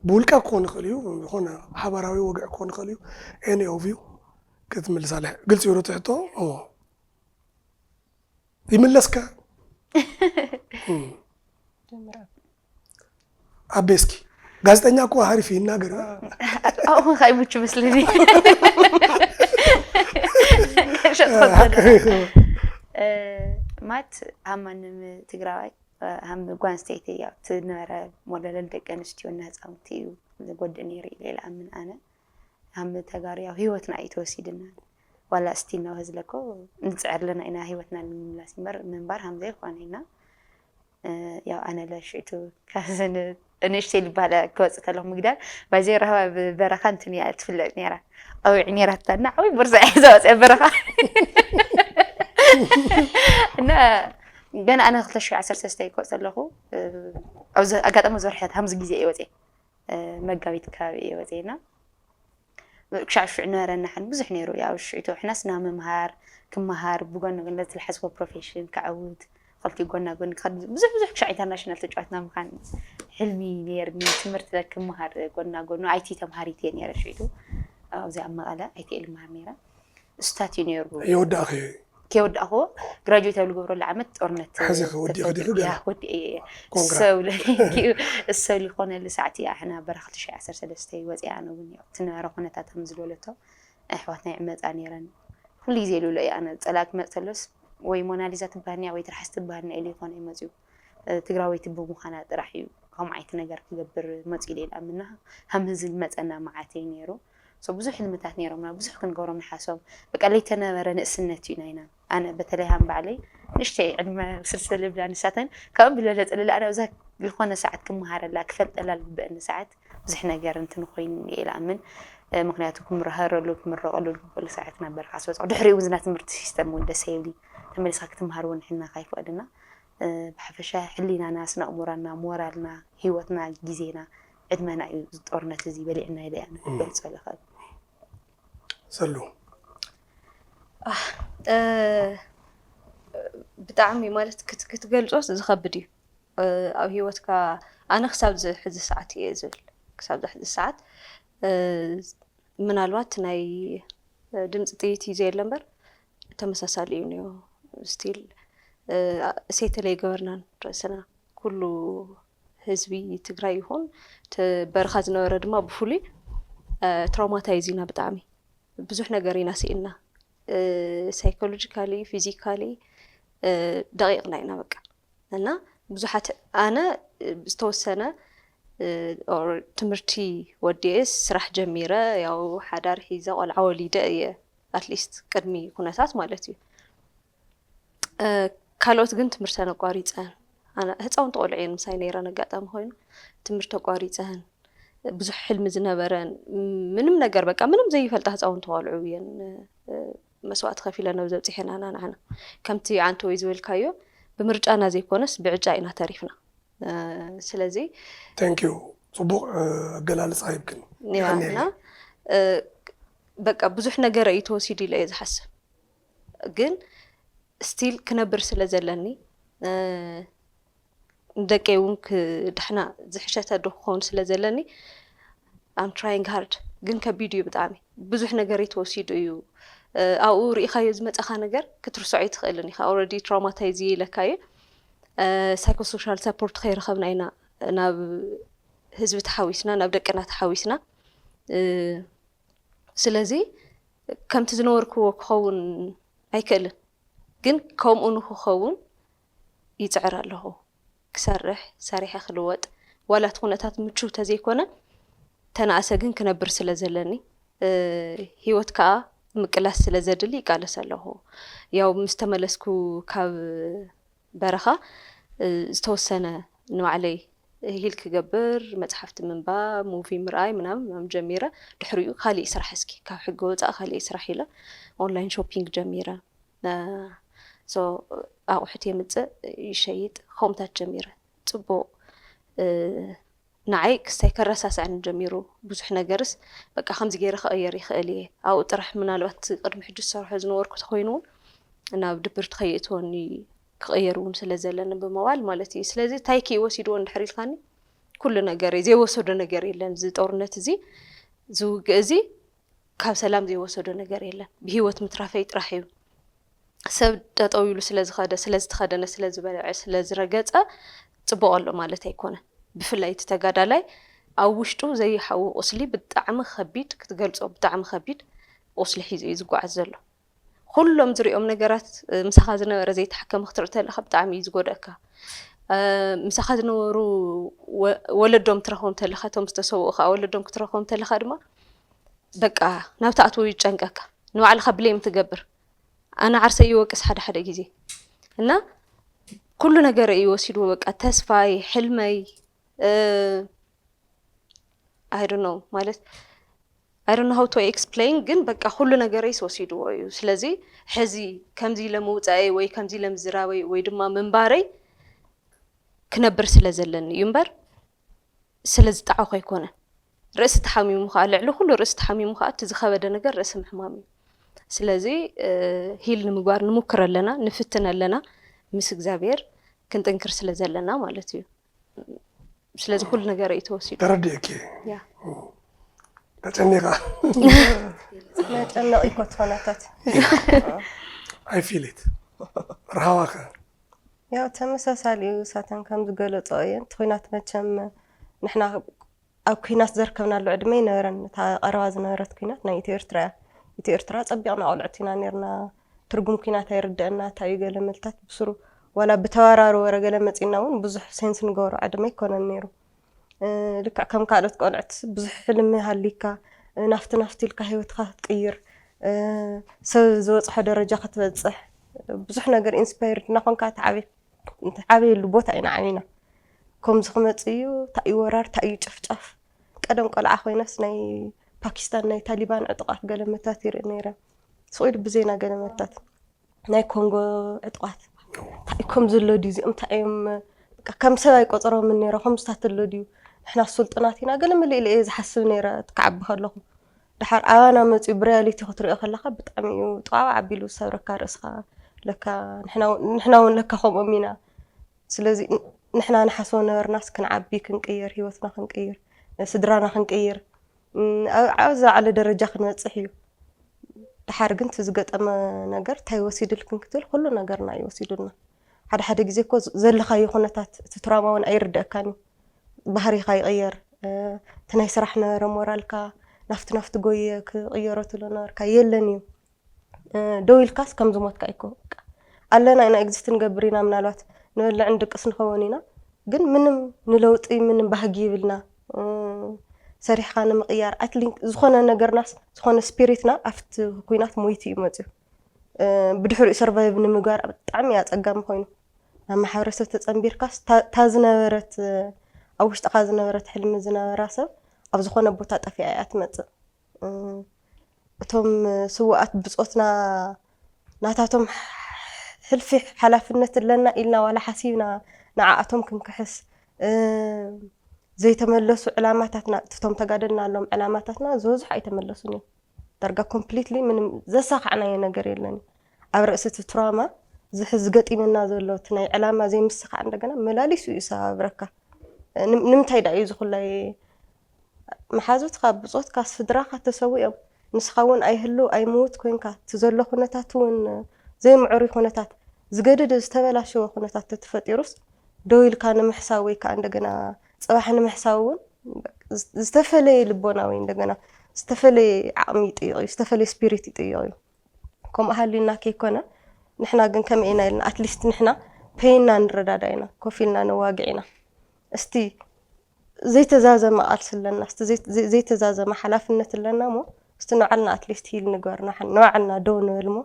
ብውልቀ ክኾን ይኽእል እዩ ዝኾነ ሓባራዊ ወግዒ ክኾን ይኽእል እዩ any of you ክትምልሳለ ግልጽ ይብሉ ትሕቶ ይምለስካ ኣቤስኪ ጋዜጠኛ እኮ ሃሪፍ ይናገር ኣብኡ ከይሙቹ መስልኒ ማት ሃማንም ትግራዋይ ሃም ጓንስተይቲ ያው ትነበረ ሞለለል ደቂ ኣንስትዮ እና ህፃውንቲ እዩ ዝጎድእ ነይሩ ኢለ ይልኣምን ኣነ ሃም ተጋሩ ያው ህይወትና እዩ ተወሲድና ዋላ እስቲል ነው ህዝለኮ ንፅዕር ኣለና ኢና ህይወትና ንምምላስ እምበር ምንባር ሃም ዘይኮነ ኢና ያው ኣነ ለሽቱ ካብዘን ንእሽተይ ልባለ ክወፅእ ተለኹ ምግዳል ባይዘይ ረህባ ብበረኻ እንትን እያ ትፍለጥ ነይራ ኣውዒ ነይራታ እና ዓብይ ቦርሳ እያ ዘወፅያ በረኻ እና ገና ኣነ ክልተ ሽሕ ዓሰርተ ሰለስተ ይኮፅ ኣለኹ ኣብዚ ኣጋጣሚ ዝወርሕታት ሃምዚ ግዜ እየ ወፅየ መጋቢት ከባቢ እየ ወፅየና ክሻዕ ሽዑ ነበረና ሓን ብዙሕ ነይሩ ያው ሽዑ ሕናስ ናብ ምምሃር ክመሃር ብጎን ጎን ዝሓስቦ ፕሮፌሽን ክዓውት ከልቲኡ ጎና ጎን ክኸድ ብዙሕ ብዙሕ ክሻዕ ኢንተርናሽናል ተጫዋትና ምዃን ሕልሚ ነይርኒ ትምህርቲ ክመሃር ጎና ጎኑ ኣይቲ ተምሃሪት እየ ነይረ ሽዑ ኣብዚ ኣብ መቐለ ኣይቲኤል መሃር ነይረ እሱታት እዩ ነይሩ የወዳእኽዮ ከይወዳእኽዎ ግራጁዌት ኣብ ልገብረሉ ዓመት ጦርነት ሕዚ ከ ወዲእኺ ዲኺ ገና? ወዲእ እየ እሰው ለኪኡ እሰው ሊኾነሉ ሰዓት እያ ሕና በረኻ ክልተ ሺሕ ዓሰርተ ሰለስተ ወፂኣ ኣነ እውን ያው እቲ ነበረ ኩነታት ከም ዝበለቶ ኣሕዋትና ይዕመፃ ነይረን ኩሉ ግዜ ይልብሎ እየ ኣነ ፀላእ ክመፅ ተሎስ ወይ ሞናሊዛ ትበሃልኒ ወይ ትርሓስ ትበሃልኒ ኢሉ ይኾነ ይመፅኡ ትግራወይቲ ብምዃና ጥራሕ እዩ ከምኡ ዓይነት ነገር ክገብር መፅኡ ኢለ ይልኣምና ሃም ህዝቢ ዝመፀና መዓት እዩ ነይሩ so ብዙሕ ህልምታት ነይሮምና ብዙሕ ክንገብሮም ንሓሶም በቃ ለይተነበረ ንእስነት እዩ ናይና ኣነ በተለይ ሃም ባዕለይ ንእሽተይ ዕድመ ስልስል ልብላ ንሳተን ካብ ብለለ ፅልላ ኣነ ኣብዛ ዝኾነ ሰዓት ክመሃረላ ክፈልጠላ ዝግበአኒ ሰዓት ብዙሕ ነገር እንትን ኮይኑ እየ ልኣምን ምክንያቱ ክምረሃረሉ ክምረቀሉ ዝግበሉ ሰዓት ነበር ካስበፅዖ ድሕሪኡ እውን ዝና ትምህርቲ ሲስተም እውን ደሰ ይብሊ ተመሊስካ ክትምሃር እውን ሕና ካይፈቅድና ብሓፈሻ ሕሊናና ስነ ኣእሙራና ሞራልና ሂወትና ግዜና ዕድመና እዩ እዚ ጦርነት እዚ በሊዕና ኢለ እያ ክገልፆ ዝኽእል ሰሉ ብጣዕሚ ማለት ክትገልፆስ ዝኸብድ እዩ ኣብ ሂወትካ ኣነ ክሳብ ሕዚ ሰዓት እየ ዝብል ክሳብ ሕዚ ሰዓት ምናልባት ናይ ድምፂ ጥይት እዩ ዘየለ እምበር ተመሳሳሊ እዩ ነዮ still እሴተለይ ገበርናን ርእስና ኩሉ ህዝቢ ትግራይ ይኹን በረኻ ዝነበረ ድማ ብፍሉይ traumatize ኢና ብጣዕሚ ብዙሕ ነገር ኢና ስኢንና psychologically physically ደቂቕና ኢና በቃ እና ብዙሓት ኣነ ዝተወሰነ ትምህርቲ ወዲኤ ስራሕ ጀሚረ ያው ሓዳር ሒዘ ቆልዓ ወሊደ እየ ኣትሊስት ቅድሚ ኩነታት ማለት እዩ ካልኦት ግን ትምህርተን ኣቋሪፀን ህፃውንቲ ቆልዑ እየን ምሳይ ነይረን ኣጋጣሚ ኮይኑ ትምህርቲ ኣቋሪፀን ብዙሕ ሕልሚ ዝነበረን ምንም ነገር በቃ ምንም ዘይፈልጣ ህፃውንቲ ቆልዑ እየን መስዋእቲ ከፊለና ኣብዚ ኣብፂሐናና ንዓና ከምቲ ዓንተወይ ዝበልካዮ ብምርጫና ዘይኮነስ ብዕጫ ኢና ተሪፍና ስለዚ thank you ፅቡቕ ኣገላልፃ ሂብክን ና በቃ ብዙሕ ነገር እዩ ተወሲዱ ኢለ እየ ዝሓስብ ግን still ክነብር ስለ ዘለኒ ንደቀይ እውን ክድሕና ዝሕሸተ ዶ ክኸውን ስለ ዘለኒ I'm trying hard ግን ከቢድ እዩ ብጣዕሚ ብዙሕ ነገር ተወሲዱ እዩ ኣብኡ ርኢኻዮ ዝመፀኻ ነገር ክትርስዖ ኣይትኽእልን ኢኻ። Already traumatize ኢለካ እዩ። Psychosocial support ከይረኸብና ኢና ናብ ህዝቢ ተሓዊስና፣ ናብ ደቅና ተሓዊስና። ስለዚ ከምቲ ዝነበርክዎ ክኸውን ኣይክእልን፣ ግን ከምኡ ንክኸውን ይፅዕር ኣለኹ። ክሰርሕ፣ ሰሪሐ ክልወጥ፣ ዋላ እቲ ኩነታት ምቹው ተዘይኮነ፣ ተናእሰ ግን ክነብር ስለ ዘለኒ፣ ህይወት ከዓ ምቅላስ ስለ ዘድሊ ይቃለስ ኣለኹ። ያው ምስ ተመለስኩ ካብ በረኻ ዝተወሰነ ንባዕለይ ሂል ክገብር፣ መፅሓፍቲ ምንባብ፣ ሙቪ ምርኣይ ምናምን ምናምን ጀሚረ። ድሕሪኡ ካሊእ ስራሕ፣ እስኪ ካብ ሕጊ ወፃእ ካሊእ ስራሕ ኢለ ኦንላይን ሾፒንግ ጀሚረ። So ኣቑሑት የምፅእ፣ ይሸይጥ፣ ከምኡታት ጀሚረ። ፅቡቕ ንዓይ ክስታይ ከረሳስዐኒ ጀሚሩ። ብዙሕ ነገርስ በቃ ከምዚ ገይረ ክቕየር ይኽእል እየ። ኣብኡ ጥራሕ ምናልባት ቅድሚ ሕጂ ዝሰርሖ ዝነበርኩ ተኮይኑ እውን ናብ ድብርቲ ከየእትወኒ ክቕየር እውን ስለ ዘለኒ ብሞባል ማለት እዩ። ስለዚ ታይኪ ወሲድዎ እንድሕር ኢልካኒ ኩሉ ነገር እዩ። ዘይወሰዶ ነገር የለን። እዚ ጦርነት እዚ፣ እዚ ውግእ እዚ ካብ ሰላም ዘይወሰዶ ነገር የለን። ብህይወት ምትራፈይ ጥራሕ እዩ። ሰብ ጠጠው ኢሉ ስለ ዝኸደ፣ ስለ ዝተኸደነ፣ ስለ ዝበልዐ፣ ስለ ዝረገጸ ጽቡቕ ኣሎ ማለት ኣይኮነን። ብፍላይ እቲ ተጋዳላይ ኣብ ውሽጡ ዘይሓዊ ቁስሊ ብጣዕሚ ከቢድ፣ ክትገልጾ ብጣዕሚ ከቢድ ቁስሊ ሒዙ እዩ ዝጓዓዝ ዘሎ። ኩሎም ዝሪኦም ነገራት፣ እ፣ ምሳኻ ዝነበረ ዘይተሓከመ ክትርኢ ተለኻ ብጣዕሚ እዩ ዝጎድኣካ። እ፣ ምሳኻ ዝነበሩ ወ-፣ ወለዶም ትረኽቦም ተለኻ፣ እቶም ዝተሰውኡ ከዓ ወለዶም ክትረኽቦም ተለኻ ድማ በቃ ናብቲ ኣትዎ ይጨንቀካ። ንባዕልኻ ብሌም ትገብር። ኣነ ዓርሰይ ይወቅስ ሓደ ሓደ ግዜ። እና ኩሉ ነገር እዩ ወሲድዎ፣ በቃ ተስፋይ፣ ሕልመይ፣ እ፣ I don't know፣ ማለት I don't know how to explain፣ ግን በቃ ኩሉ ነገረይስ ወሲድዎ እዩ። ስለዚ ሕዚ ከምዚ ኢለ ምውፃእይ ወይ ከምዚ ኢለ ምዝራበይ ወይ ድማ ምንባረይ ክነብር ስለ ዘለኒ እዩ እምበር ስለ ዝጠዓኹ ኣይኮነን። ርእሲ ተሓሚሙ ከዓ፣ ልዕሊ ኩሉ ርእሲ ተሓሚሙ ከዓ እቲ ዝኸበደ ነገር ርእሲ ምሕማም እዩ። ስለዚ፣ እ፣ ሂል ንምግባር ንሙክር ኣለና፣ ንፍትን ኣለና፣ ምስ እግዚኣብሔር ክንጥንክር ስለ ዘለና ማለት እዩ። ስለዚ ኩሉ ነገር እዩ ተወሲዱ። ተረዲእኪ። ያ። ተጨኒቓ። መጨነቒ እኮ ትኾናታት። I feel it። ረሃዋኸ? ያው ተመሳሳሊ እዩ። ሳተን ከም ዝገለጾ እየን። እቲ ኲናት መቸም ንሕና ኣብ ኲናት ዘርከብናሉ ዕድመ ኣይነበረን። እታ ቀረባ ዝነበረት ኲናት ናይ ኢትዮ ኤርትራ እያ። ኢትዮ ኤርትራ ጸቢቕና ቆልዑት ኢና ኔርና። ትርጉም ኲናት ኣይርደአና፣ እንታይ እዩ ገለ መልታት ብስሩ ዋላ ብተወራሪ ወረ ገለ መጺና እውን ብዙሕ ሴንስ ንገብሮ ዕድመ ኣይኮነን ነይሩ። እ፣ ልክዕ ከም ካልኦት ቆልዑት ብዙሕ ሕልሚ ሃሊካ፣ እ፣ ናፍቲ ናፍቲ ኢልካ ህይወትካ ክትቅይር፣ እ፣ ሰብ ዝበጽሖ ደረጃ ክትበጽሕ፣ ብዙሕ ነገር ኢንስፓየርድ እናኾንካ ትዓብይ፣ ትዓበየሉ ቦታ ኢና ዓቢና። ከምዚ ክመጽእ እዩ፣ እንታይ እዩ ወራር፣ እንታይ እዩ ጨፍጫፍ። ቀደም ቆልዓ ኮይነስ ናይ ፓኪስታን፣ ናይ ታሊባን ዕጡቓት ገለ መታት ይርኢ ነይረ። ስቕ ኢሉ ብዜና ገለ መታት። ናይ ኮንጎ ዕጡቓት። እንታይ እዩ ከም ዘሎ ድዩ፣ እዚኦም እንታይ እዮም፣ በቃ ከም ሰብ ኣይቆጸሮምን ነይረ፣ ከምዚታት ኣሎ ድዩ? ንሕና ስልጡናት ኢና፣ ገለ መለ ኢለ እየ ዝሓስብ ነይረ፣ እቲ ክዓቢ ከለኹ። ድሓር ኣባና መጺኡ ብሪያሊቲ ክትሪኦ ከለኻ ብጣዕሚ እዩ ጥዋዕ ኣቢሉ ዝሰብረካ ርእስኻ። ለካ ንሕና እውን፣ ንሕና እውን ለካ ከምኦም ኢና። ስለዚ ን-፣ ንሕና ንሓስቦ ነበርናስ ክንዓቢ፣ ክንቅየር፣ ህይወትና ክንቅይር፣ ስድራና ክንቅይር፣ ም፣ ኣብ፣ ኣብ ዝለዓለ ደረጃ ክንበጽሕ እዩ። ድሓር ግን እቲ ዝገጠመ ነገር እንታይ ወሲድልክን ክትብል ኩሉ ነገርና እዩ ወሲዱልና። ሓደ ሓደ ግዜ እኮ ዝ-፣ ዘለኻዮ ኩነታት እቲ ትራውማ እውን ኣይርደአካን እዩ። ባህሪኻ ይቕየር፣ እ፣ እቲ ናይ ስራሕ ነበረ ሞራልካ ናፍቲ ናፍቲ ጎየ ክቕየሮ ትብሎ ነበርካ የለን እዩ። እ፣ ደው ኢልካስ ከም ዝሞትካ እኮ፣ በቃ ኣለና ኢና፣ ኤግዚስት ንገብር ኢና፣ ምናልባት ንበልዕ ንድቅስ ንኸውን ኢና፣ ግን ምንም ንለውጢ ምንም ባህጊ ይብልና። እ፣ ሰሪሕካ ንምቕያር፣ ኣትሊንክ ዝኾነ ነገርናስ፣ ዝኾነ ስፒሪትና ኣብቲ ኲናት ሞይቱ እዩ መፅዩ። እ፣ ብድሕሪኡ ሰርቫይቭ ንምግባር ብጣዕሚ እዩ ኣፀጋሚ ኮይኑ። ናብ ማሕበረሰብ ተፀንቢርካስ፣ እታ፣ እታ ዝነበረት፣ እ፣ ኣብ ውሽጥኻ ዝነበረት ሕልሚ ዝነበራ ሰብ ኣብ ዝኾነ ቦታ ጠፊኣ እያ ትመፅእ። እ፣ እቶም ስውኣት ብጾትና ናታቶም ሕልፊ ሓላፍነት ኣለና ኢልና ዋላ ሓሲብና ንዓኣቶም ክንክሕስ፣ እ፣ ዘይተመለሱ ዕላማታትና፣ እቶም ተጋደልናሎም ዕላማታትና ዝበዝሑ ኣይተመለሱን እዮም። ዳርጋ ኮምፕሊትሊ ምንም ዘሳኻዕናዮ ነገር የለን። ኣብ ርእሲ እቲ ትራውማ ዝሕ-፣ ዝገጢመና ዘሎ እቲ ናይ ዕላማ ዘይምስኻዕ እንደገና መላሊሱ እዩ ሰባብረካ። ንም-፣ ንምንታይ ደኣ እዩ ዝኹላይ መሓዙትካ፣ ብጾትካ፣ ስድራኻ ተሰዊኦም፣ ንስኻ እውን ኣይህሉ ኣይምውት ኮይንካ፣ እቲ ዘሎ ኩነታት እውን ዘይምዕሩይ ኩነታት፣ ዝገደደ ዝተበላሸወ ኩነታት ተተፈጢሩስ፣ ደው ኢልካ ንምሕሳብ ወይ ከዓ እንደገና ፅባሕ ንምሕሳብ እውን ዝተፈለየ ልቦና ወይ እንደገና ዝተፈለየ ዓቕሚ ይጥይቕ እዩ፣ ዝተፈለየ ስፒሪት ይጥይቕ እዩ። ከምኡ ሃልዩና ከይኮነ፣ ንሕና ግን ከመይ ኢና ኢልና፣ ኣትሊስት ንሕና ፔይንና ንረዳዳ ኢና፣ ኮፍ ኢልና ነዋግዕ ኢና። እስቲ ዘይተዛዘመ ቃልሲ ኣለና፣ እስቲ ዘይተዛዘመ ሓላፍነት ኣለና እሞ፣ እስቲ ንባዕልና ኣትሊስት ሂል ንግበር፣ ንባዕልና ደው ንበል እሞ፣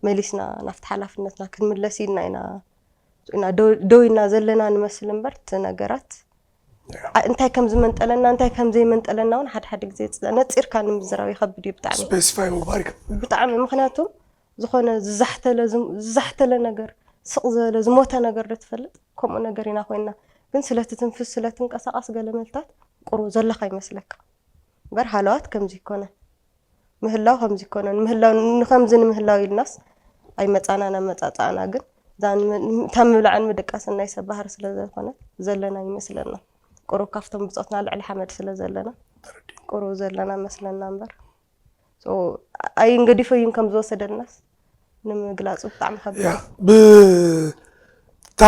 መሊስና ናብቲ ሓላፍነትና ክንምለስ ኢልና ኢና፣ ኢና ደው ኢልና ዘለና ንመስል እምበር፣ እቲ ነገራት እንታይ ከም ዝመንጠለና፣ እንታይ ከም ዘይመንጠለና እውን ሓደ ሓደ ግዜ ነፂርካ ንምዝራብ ይኸብድ እዩ ብጣዕሚ። ስፔሲፋይ ምግባር ይከብድ። ብጣዕሚ፣ ምክንያቱ ዝኾነ ዝዛሕተለ ዝዛሕተለ ነገር፣ ስቕ ዝበለ ዝሞተ ነገር ዶ ትፈልጥ? ከምኡ ነገር ኢና ኮይና። ግን ስለ ትትንፍስ፣ ስለ ትንቀሳቐስ፣ ገለ መልታት ቁሩብ ዘለኻ ይመስለካ እምበር፣ ሃለዋት ከምዚ ይኮነ። ምህላው ከምዚ ይኮነ። ምህላው ንከምዚ ንምህላው ኢልናስ ኣይመጻና ናብ መጻጻእና። ግን እታ ምብላዕን ምድቃስን ናይ ሰብ ባህሪ ስለ ዘይኮነ ዘለና ይመስለና። ቁሩብ ካብቶም ብጾትና ልዕሊ ሓመድ ስለ ዘለና ቁሩብ ዘለና መስለና እምበር፣ ኣይንገዲፈዩን ከም ዝወሰደልናስ ንምግላጹ ብጣዕሚ ከቢድ። ብታ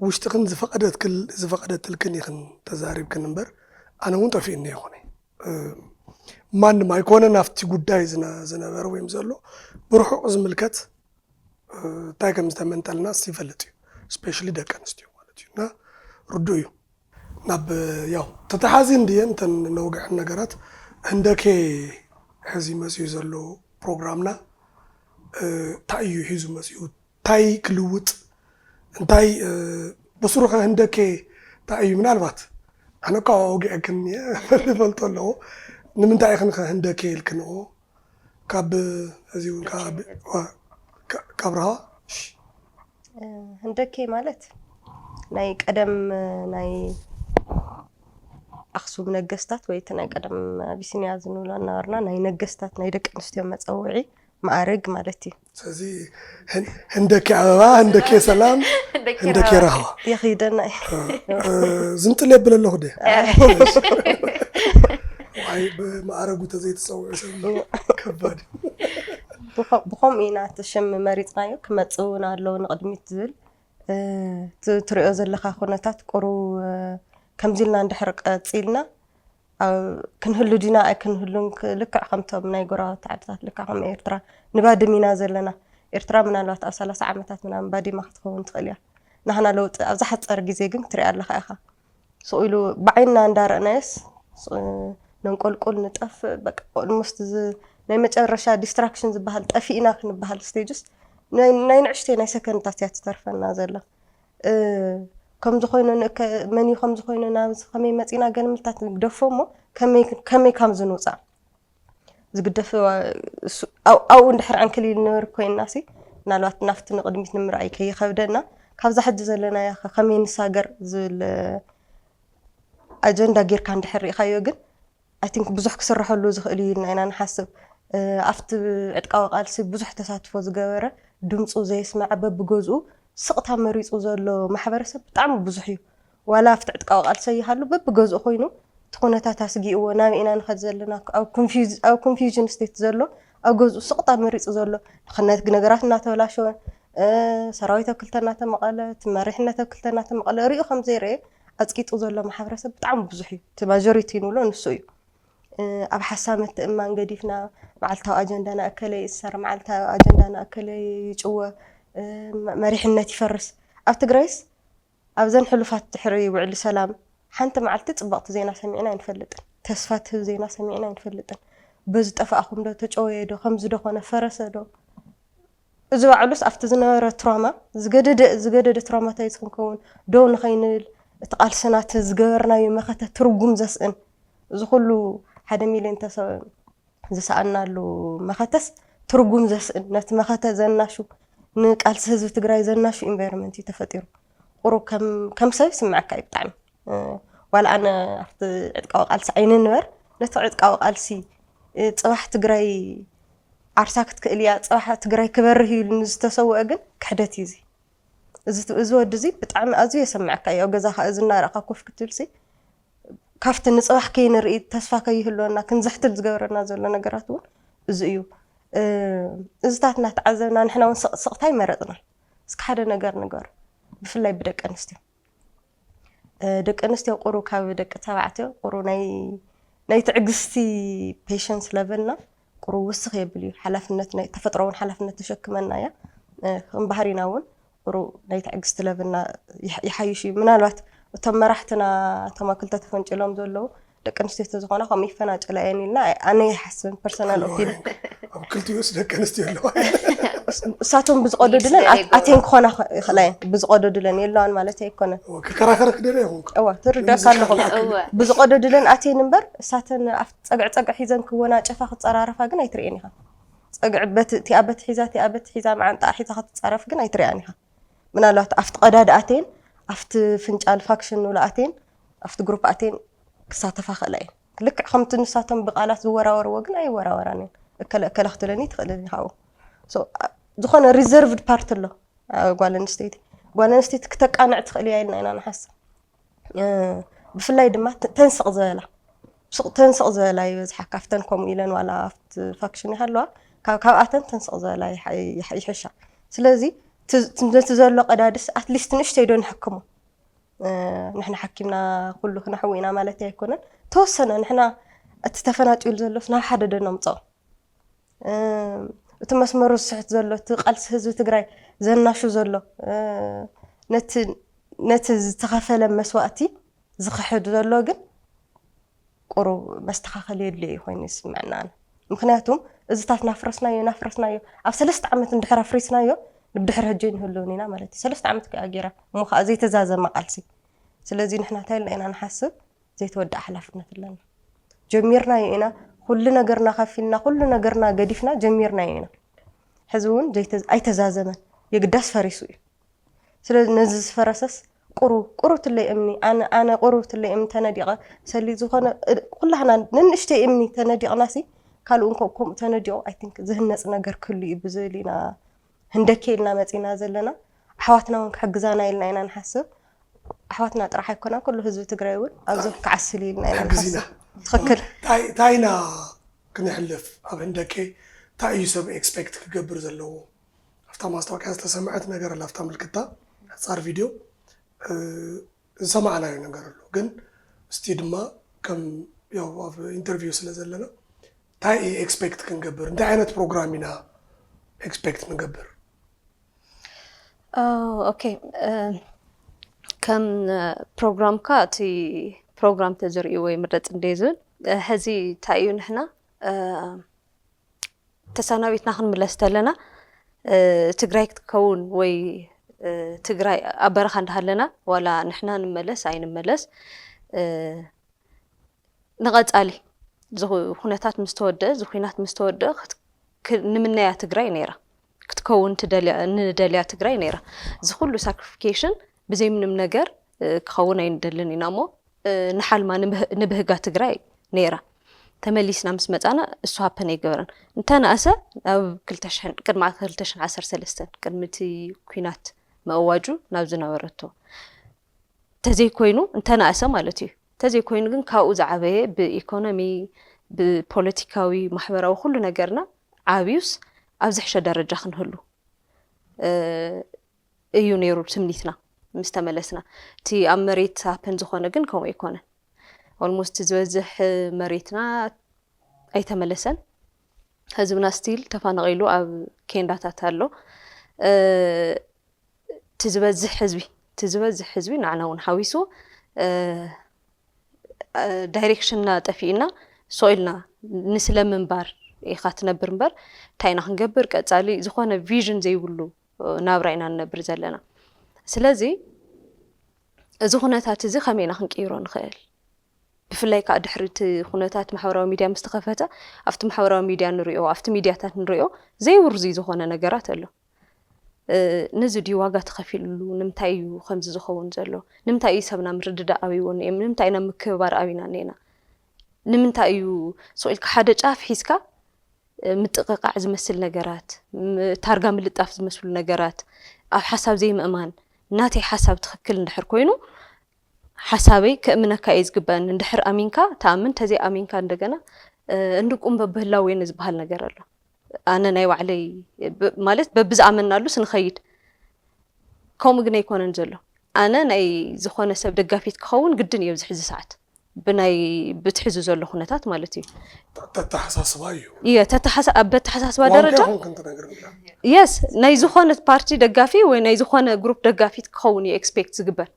ውሽጥክን ዝፈቀደትልክን ኢክን ተዛሪብክን እምበር፣ ኣነ እውን ጠፊእኒ ይኮነ። ማንም ኣይኮነን ኣብቲ ጉዳይ ዝነበረ ወይም ዘሎ ብርሑቕ ዝምልከት እንታይ ከም ዝተመንጠልና ይፈልጥ እዩ። ስፔሻሊ ደቂ ኣንስትዮ ማለት እዩ። እና ርዱእ እዩ። ናብ ያው ተተሓዚ እንድየን እተን ነውግዐን ነገራት። ህንደኬ ሕዚ መፅዩ ዘሎ ፕሮግራምና እንታይ እዩ ሒዙ መፅዩ? እንታይ ክልውጥ? እንታይ ብስሩ ከ ህንደኬ እንታይ እዩ? ምናልባት ኣነ እኳ ኣውጊዐክን እየ፣ ዝፈልጦ ኣለዎ። ንምንታይ ኢኽን ከ ህንደኬ ኢልክንኦ? ካብ እዚ እውን ካብ ራሃዋ ህንደኬ ማለት ናይ ቀደም ናይ ኣኽሱም ነገስታት ወይ እቲ ናይ ቀደም ኣቢሲንያ ዝንብሎ እናበርና ናይ ነገስታት ናይ ደቂ ኣንስትዮ መፀውዒ ማዕርግ ማለት እዩ። ስለዚ ህንደኬ ኣበባ፣ ህንደኬ ሰላም፣ ህንደኬ ራህዋ የኺደና እዩ። ዝንጥል የብል ኣለኹ ደ ብማዕረጉ ተዘይተፀውዑ ሰብ ከባድ። ብኸምኡ ኢና እቲ ሽም መሪፅናዮ። ክመፅእ እውን ኣለዎ ንቕድሚት ዝብል ትሪኦ ዘለኻ ኩነታት ቁሩብ ከምዚ ኢልና እንድሕር ቀፂልና ክንህሉ ዲና ኣይክንህሉን ልክዕ ከምቶም ናይ ጎረባብቲ ዓድታት ልክዕ ከም ኤርትራ ንባድም ኢና ዘለና። ኤርትራ ምናልባት ኣብ ሰላሳ ዓመታት ምናምን ባዲማ ክትኸውን ትኽእል እያ። ናህና ለውጢ ኣብ ዝሓፀረ ግዜ ግን ክትሪኣ ኣለኻ ኢኻ። ስቕ ኢሉ ብዓይንና እንዳረእናዮስ ነንቆልቁል ንጠፍእ። በቃ ኦልሞስት ናይ መጨረሻ ዲስትራክሽን ዝበሃል ጠፊእና ክንበሃል ስቴጅስ ናይ ንዕሽተይ ናይ ሰከንድታት እያ ትተርፈና ዘላ። ከምዚ ኮይኑ መን እዩ ከምዚ ኮይኑ ናብዚ ከመይ መፂና ገለ ምልታት ንግደፎ እሞ ከመይ ከምዚ ንውፃእ ዝግደፍ ኣብኡ እንድሕር ዕንክሊል ንበር ኮይንና ሲ ምናልባት ናፍቲ ንቕድሚት ንምርኣይ ከይኸብደና ካብዛ ሕጂ ዘለናያ ከመይ ንሳገር ዝብል ኣጀንዳ ጌርካ እንድሕር ርኢኻዮ ግን I think ብዙሕ ክስረሐሉ ዝኽእል እዩ ኢልና ኢና ንሓስብ። ኣብቲ ዕጥቃዊ ቃልሲ ብዙሕ ተሳትፎ ዝገበረ ድምፁ ዘየስመዐ በብገዝኡ ስቕታ መሪፁ ዘሎ ማሕበረሰብ ብጣዕሚ ብዙሕ እዩ። ዋላ ኣብቲ ዕጥቃዊ ቃልሲ ይሃሉ በብገዝኡ ኮይኑ እቲ ኩነታት ኣስጊእዎ ናብ ኢና ንኸድ ዘለና ኣብ ኮንፊውዥን ስቴት ዘሎ ኣብ ገዝኡ ስቕታ መሪፁ ዘሎ ነገራት እናተበላሸወ ሰራዊት ኣብ ክልተ እናተመቐለ እቲ መሪሕነት ኣብ ክልተ እናተመቐለ ሪኡ ከም ዘይረየ ኣፅቂጡ ዘሎ ማሕበረሰብ ብጣዕሚ ብዙሕ እዩ። እቲ ማጆሪቲ ንብሎ ንሱ እዩ። ኣብ ሓሳብ ምትእምማን ገዲፍና መዓልታዊ ኣጀንዳና እከለ ይእሰር፣ መዓልታዊ ኣጀንዳና እከለ ይጭወ፣ መሪሕነት ይፈርስ። ኣብ ትግራይስ ኣብዘን ሕሉፋት ድሕሪ ውዕሊ ሰላም ሓንቲ መዓልቲ ፅብቕቲ ዜና ሰሚዕና ኣይንፈልጥን። ተስፋ ትህብ ዜና ሰሚዕና ኣይንፈልጥን። በዚ ጠፋእኹም ዶ ተጨወየ ዶ ከምዚ ዶ ኮነ ፈረሰ ዶ እዚ ባዕሉስ ኣብቲ ዝነበረ ትራማ ዝገደደ ዝገደደ ትራማታይዝ ክንከውን ደው ንኸይንብል እቲ ቃልስና እቲ ዝገበርናዮ መኸተ ትርጉም ዘስእን እዚ ኩሉ ሓደ ሚልዮን ተሰ ዝሰኣናሉ መኸተስ ትርጉም ዘስእን ነቲ መኸተ ዘናሹ ንቃልሲ ህዝቢ ትግራይ ዘናሹ ኢንቫይሮንመንት እዩ ተፈጢሩ። ቁሩብ ከም ሰብ ይስምዐካ እዩ ብጣዕሚ ዋላ ኣነ ኣብቲ ዕጥቃዊ ቃልሲ ኣይንንበር ነቲ ዕጥቃዊ ቃልሲ ፅባሕ ትግራይ ዓርሳ ክትክእል እያ፣ ፅባሕ ትግራይ ክበርህ እዩ ኢሉ ንዝተሰወአ ግን ክሕደት እዩ። እዚ እዚ ወዲ እዚ ብጣዕሚ ኣዝዩ የሰምዐካ እዩ። ኣብ ገዛኻ እዚ እናረእኻ ኮፍ ክትብል ሲ ካብቲ ንፅባሕ ከይንርኢ፣ ተስፋ ከይህልወና ክንዝሕትል ዝገብረና ዘሎ ነገራት እውን እዚ እዩ። እዚታት እናተዓዘብና ንሕና እውን ስቕስቕታ ይመረፅና። እስኪ ሓደ ነገር ንገሩ፣ ብፍላይ ብደቂ ኣንስትዮ። ደቂ ኣንስትዮ ቁሩ ካብ ደቂ ተባዕትዮ ቁሩ ናይ ናይ ትዕግስቲ patience level ና ቁሩ ውስኽ የብል እዩ። ሓላፍነት ናይ ተፈጥሮ እውን ሓላፍነት ተሸክመና እያ። ከም ባህሪና እውን ቁሩ ናይ ትዕግስቲ level ና ይሓይሽ እዩ። ምናልባት እቶም መራሕትና እቶም ኣብ ክልተ ተፈንጭሎም ዘለዉ ደቂ ኣንስትዮ ተዝኾና ከምኡ ይፈናጨላ እየን ኢልና ኣነ ይሓስብን personal opinion። ኣብ ክልቲኡስ ደቂ ኣንስትዮ ኣለዋ። እሳቶም ብዝቐደዱለን ኣቴን ክኾና ይኽእላ እየን። ብዝቐደዱለን የለዋን ማለት ኣይኮነን። ክከራኸረ ክደለ ይኹን እዋ ትርዳካ ኣለኹም። ብዝቐደዱለን ኣቴን እምበር እሳተን ኣብ ፀግዕ ፀግዕ ሒዘን ክወናጨፋ ክፀራረፋ ግን ኣይትርእየን ኢኻ። ፀግዕ በቲ እቲኣ በቲ ሒዛ እቲኣ በቲ ሒዛ መዓንጣኣ ሒዛ ክትፃረፍ ግን ኣይትርእያን ኢኻ። ምናልባት ኣብቲ ቀዳድ ኣቴን ኣብቲ ፍንጫል ፋክሽን ንብሎ ኣቴን ኣብቲ ግሩፕ ኣቴን ክሳተፋ ክእላ እየን። ልክዕ ከምቲ ንሳቶም ብቃላት ዝወራወርዎ ግን ኣይወራወራን እየን። እከለ እከለ ክትብለኒ ትኽእልኒ ካብኡ ዝኾነ reserved part ኣሎ። ጓል ኣንስተይቲ ጓል ኣንስተይቲ ክተቃንዕ ትኽእል እያ ኢልና ኢና ንሓስብ። ብፍላይ ድማ ተንስቕ ዝበላ ተንስቕ ዝበላ ይበዝሓ ካብተን ከምኡ ኢለን ዋላ ኣብቲ ፋክሽን ይሃለዋ ካብኣተን ተንስቕ ዝበላ ይሕሻ። ስለዚ ነቲ ዘሎ ቀዳድስ ኣትሊስት ንእሽተይ ዶ ንሕክሞ ንሕና ሓኪምና ኩሉ ክነሕዊ ኢና ማለት ኣይኮነን። ተወሰነ ንሕና እቲ ተፈናጭሉ ዘሎስ ናብ ሓደ ዶ ነምፅኦ እቲ መስመሩ ዝስሕት ዘሎ እቲ ቃልሲ ህዝቢ ትግራይ ዘናሹ ዘሎ ነቲ ዝተኸፈለ መስዋእቲ ዝኽሕድ ዘሎ ግን ቁሩብ መስተኻኸሊ የድልዮ እዩ ኮይኑ ይስምዐና ኣነ። ምክንያቱም እዚታት ናፍረስናዮ ናፍረስናዮ ኣብ ሰለስተ ዓመት እንድሕር ኣፍሪስናዮ ንብድሕር ህጆ ንህልውን ኢና ማለት እዩ። ሰለስተ ዓመት ከኣ ጌራ እሞ ከዓ ዘይተዛዘመ ቃልሲ። ስለዚ ንሕና እንታይ ኢልና ኢና ንሓስብ ዘይተወድኣ ሓላፍነት ኣለና። ጀሚርናዮ ኢና ኩሉ ነገርና ከፊልና ኩሉ ነገርና ገዲፍና ጀሚርናዮ ኢና። ሕዚ እውን ኣይተዛዘመን የግዳስ ፈሪሱ እዩ። ስለዚ ነዚ ዝፈረሰስ ቁሩብ ቁሩብ ትለይ እምኒ ኣነ ኣነ ቁሩብ ትለይ እምኒ ተነዲቐ ሰሊ ዝኾነ ኩላህና ነንእሽተይ እምኒ ተነዲቕናሲ ካልኡ እንኮ ከምኡ ተነዲቑ ኣይ ቲንክ ዝህነፅ ነገር ክህሉ እዩ ብዝብል ኢና ህንደኬ ኢልና መፂና ዘለና። ኣሕዋትና እውን ክሕግዛና ኢልና ኢና ንሓስብ። ኣሕዋትና ጥራሕ ኣይኮና ኩሉ ህዝቢ ትግራይ እውን ኣብዚ ክዓስል ኢልና ኢና ንሓስብ። ትኽክል። ታይና ክነሕልፍ ኣብ ህንደኬ እንታይ እዩ ሰብ ኤክስፔክት ክገብር ዘለዎ? ኣብታ ማስታወቂያ ዝተሰምዐት ነገር ኣላ ኣብታ ምልክታ ሓፃር ቪድዮ ዝሰማዕናዮ ነገር ኣሎ ግን እስቲ ድማ ከም ያው ኣብ ኢንተርቪው ስለ ዘለና እንታይ እዩ ኤክስፔክት ክንገብር እንታይ ዓይነት ፕሮግራም ኢና ኤክስፔክት ንገብር? ኦኬ ከም ፕሮግራምካ እቲ ፕሮግራም ተዝርእይዎ ይምረፅ እንደ ዝብል ሕዚ እንታይ እዩ ንሕና ተሰናቢትና ክንምለስ ተለና ትግራይ ክትከውን ወይ ትግራይ ኣብ በረኻ እንዳሃለና ዋላ ንሕና ንመለስ ኣይንመለስ ንቐፃሊ ኩነታት ምስ ተወደአ እዚ ኩናት ምስ ተወደአ ንምነያ ትግራይ ነይራ ክትከውን ንደልያ ትግራይ ነይራ እዚ ኩሉ ሳክሪፊኬሽን ብዘይ ምንም ነገር ክኸውን ኣይንደልን ኢና እሞ ንሓልማ ንብህጋ ትግራይ ነይራ ተመሊስና ምስ መፃና እሱ ሃፐን ኣይገበረን እንተነኣሰ ኣብ ቅድሚ ክልተ ሽሕን ዓሰርተ ሰለስተን ቅድሚ እቲ ኩናት ምእዋጁ ናብ ዝነበረቶ ተዘይኮይኑ እንተነኣሰ ማለት እዩ ተዘይኮይኑ ግን ካብኡ ዝዓበየ ብኢኮኖሚ ብፖለቲካዊ ማሕበራዊ ኩሉ ነገርና ዓብዩስ ኣብ ዝሕሸ ደረጃ ክንህሉ እዩ ነይሩ ትምኒትና ምስ ተመለስና እቲ ኣብ መሬት ሃፐን ዝኾነ ግን ከምኡ ኣይኮነን ኦልሞስት ዝበዝሕ መሬትና ኣይተመለሰን ህዝብና ስቲል ተፋነቂሉ ኣብ ኬንዳታት ኣሎ እቲ ዝበዝሕ ህዝቢ እቲ ዝበዝሕ ህዝቢ ንዓና እውን ሓዊሱ ዳይሬክሽንና ጠፊእና ሶኢልና ንስለ ምንባር ኢኻ ትነብር እምበር እንታይ ኢና ክንገብር ቀፃሊ ዝኾነ ቪዥን ዘይብሉ ናብራ ኢና ንነብር ዘለና ስለዚ እዚ ኩነታት እዚ ከመይ ኢና ክንቅይሮ ንኽእል ብፍላይ ከዓ ድሕሪ እቲ ኩነታት ማሕበራዊ ሚድያ ምስ ተኸፈተ ኣብቲ ማሕበራዊ ሚድያ ንሪኦ ኣብቲ ሚድያታት ንሪኦ ዘይውርዙይ ዝኾነ ነገራት ኣሎ ነዚ ድዩ ዋጋ ተኸፊልሉ ንምንታይ እዩ ከምዚ ዝኸውን ዘሎ ንምንታይ እዩ ሰብና ምርድዳእ ኣብይዎ እኒኤ ንምንታይ ኢና ምክብባር ኣብይና እኒኤና ንምንታይ እዩ ስቕ ኢልካ ሓደ ጫፍ ሒዝካ ምጥቕቓዕ ዝመስል ነገራት ታርጋ ምልጣፍ ዝመስሉ ነገራት ኣብ ሓሳብ ዘይምእማን ናተይ ሓሳብ ትኽክል እንድሕር ኮይኑ ሓሳበይ ክእምነካ እየ ዝግበአኒ። እንድሕር ኣሚንካ ትኣምን፣ ተዘይኣሚንካ እንደገና እንድቁም በብህላዌነ ዝበሃል ነገር ኣሎ። ኣነ ናይ ባዕለይ ማለት በብዝኣመናሉስ ንኸይድ። ከምኡ ግን ኣይኮነን ዘሎ። ኣነ ናይ ዝኾነ ሰብ ደጋፊት ክኸውን ግድን እዩ ኣብዚ ሕዚ ሰዓት፣ ብናይ ብትሕዙ ዘሎ ኩነታት ማለት እዩ። ተተሓሳስባ እዩ። እየ ተተሓሳ- ኣብ በተሓሳስባ ደረጃ ኾንክን ትነግር የስ ናይ ዝኾነ ፓርቲ ደጋፊ ወይ ናይ ዝኾነ ግሩፕ ደጋፊት ክኸውን እዩ ኤክስፔክት ዝግበር።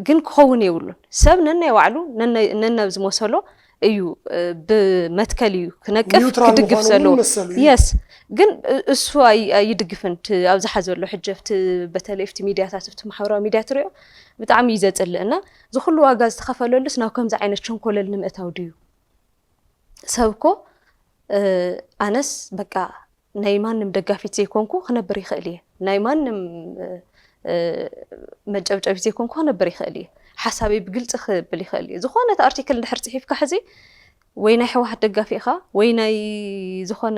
ግን ክኸውን የብሉን። ሰብ ነናይ ባዕሉ ነናብ ዝመሰሎ እዩ፣ ብመትከል እዩ ክነቅፍ ክድግፍ ዘለዎ። የስ ግን እሱ ኣይድግፍን። ኣብዝሓ ዘሎ ሕጂ ኣብቲ በተለይ ኣብቲ ሚድያታት ኣብቲ ማሕበራዊ ሚድያ ትሪኦ ብጣዕሚ እዩ ዘፅልእ እና ዝኩሉ ዋጋ ዝተኸፈለሉስ ናብ ከምዚ ዓይነት ሸንኮለል ንምእታው ድዩ? ሰብ እኮ ኣነስ በቃ ናይ ማንም ደጋፊት ዘይኮንኩ ክነብር ይኽእል እየ። ናይ ማንም መጨብጨቢት ዘይኮንኩ ክነብር ይኽእል እየ። ሓሳበይ ብግልፂ ክብል ይኽእል እየ። ዝኾነት ኣርቲክል እንድሕር ፅሒፍካ ሕዚ ወይ ናይ ህወሓት ደጋፊ ኢኻ ወይ ናይ ዝኾነ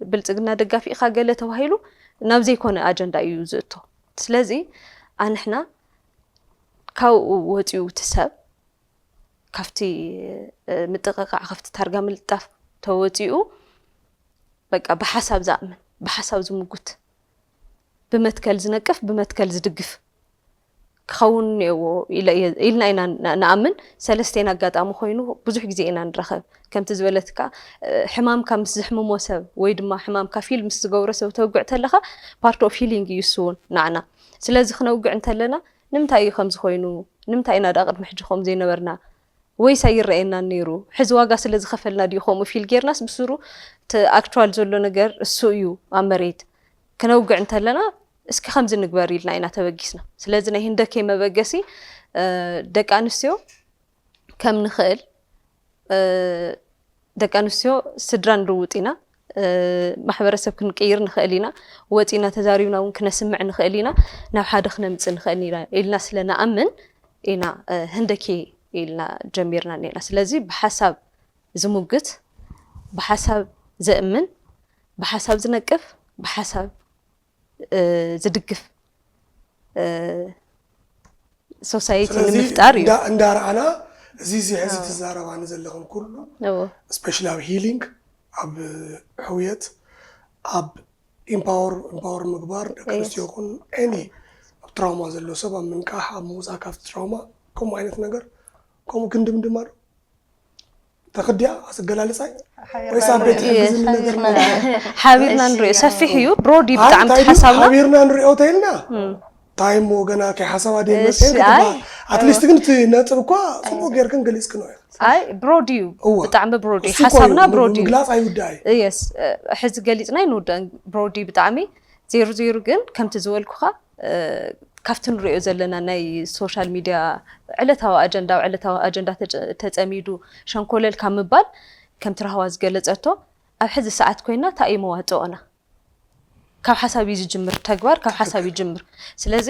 ብልፅግና ደጋፊ ኢኻ ገለ ተባሂሉ ናብ ዘይኮነ ኣጀንዳ እዩ ዝእቶ። ስለዚ ኣንሕና ካብኡ ወፂኡ እቲ ሰብ ካብቲ ምጥቕቓዕ ካብቲ ታርጋ ምልጣፍ ተወፂኡ በቃ ብሓሳብ ዝኣምን ብሓሳብ ዝምጉት ብመትከል ዝነቅፍ ብመትከል ዝድግፍ ክኸውን እኒኦዎ ኢልና ኢና ንኣምን። ሰለስቴን ኣጋጣሚ ኮይኑ ብዙሕ ግዜ ኢና ንራኸብ። ከምቲ ዝበለትካ ሕማምካ ምስ ዝሕምሞ ሰብ ወይ ድማ ሕማምካ ፊል ምስ ዝገብሮ ሰብ ተውግዕ ተለኻ ፓርት ኦፍ ሂሊንግ እዩ እሱ እውን ንዓና። ስለዚ ክነውግዕ እንተለና ንምንታይ እዩ ከምዚ ኮይኑ? ንምንታይ ኢና ደኣ ቅድሚ ሕጂ ከምኡ ዘይነበርና? ወይስ ኣይረኣየናን ነይሩ? ሕዚ ዋጋ ስለ ዝኸፈልና ድዩ ከምኡ ፊል ጌርናስ ብስሩ እቲ ኣክቹዋል ዘሎ ነገር እሱ እዩ ኣብ መሬት። ክነውግዕ እንተለና እስኪ ከምዚ ንግበር ኢልና ኢና ተበጊስና። ስለዚ ናይ ህንደኬ መበገሲ ደቂ ኣንስትዮ ከም ንኽእል ደቂ ኣንስትዮ ስድራ ንልውጥ ኢና፣ ማሕበረሰብ ክንቅይር ንኽእል ኢና፣ ወፂና ተዛሪብና እውን ክነስምዕ ንኽእል ኢና፣ ናብ ሓደ ክነምፅእ ንኽእል ኢና ኢልና ስለ ንኣምን ኢና ህንደኬ ኢልና ጀሚርና እኒና። ስለዚ ብሓሳብ ዝሙግት፣ ብሓሳብ ዘእምን፣ ብሓሳብ ዝነቅፍ፣ ብሓሳብ ዝድግፍ ሶሳይቲ ንምፍጣር እዩ። እንዳረኣና እዚ እዚ ሕዚ ትዛረባኒ ዘለኽን ኩሉ ስፔሻሊ ኣብ ሂሊንግ፣ ኣብ ሕውየት፣ ኣብ ኢምፓወር ኢምፓወር ምግባር ደቂ ኣንስትዮ ይኹን ኤኒ ኣብ ትራውማ ዘሎ ሰብ ኣብ ምንቃሕ ኣብ ምውፃእ ካብቲ ትራውማ ከምኡ ዓይነት ነገር ከምኡ ክንድምድም ኣሎ። ተክድያ ኣስገላልፃይ ወይስ ኣብ ቤት ሕጊ ዝን ነገር ሓቢርና ንሪኦ ሰፊሕ እዩ። ብሮድ እዩ ብጣዕሚ ሓሳብና። ሓቢርና ንሪኦ ተይልና ታይም ወገና ከይ ሓሳብ ኣደ መፅን ኣትሊስት ግን እቲ ነጥብ እኳ ፅቡቅ ጌርክን ገሊፅክን እዩ። ኣይ ብሮድ እዩ ብጣዕሚ ብሮድ እዩ ሓሳብና ብሮድ እዩ። ምግላፅ ኣይውዳእ እዩ። የስ ሕዚ ገሊፅና ይንውዳእ ብሮድ እዩ ብጣዕሚ። ዜሩ ዜሩ ግን ከምቲ ዝበልኩኻ ካብቲ ንሪኦ ዘለና ናይ ሶሻል ሚድያ ዕለታዊ ኣጀንዳ ኣብ ዕለታዊ ኣጀንዳ ተፀሚዱ ሸንኮለል ካብ ምባል ከምቲ ራህዋ ዝገለፀቶ ኣብ ሕዚ ሰዓት ኮይና እንታይ እዩ መዋፅኦና? ካብ ሓሳብ እዩ ዝጅምር፣ ተግባር ካብ ሓሳብ ይጅምር። ስለዚ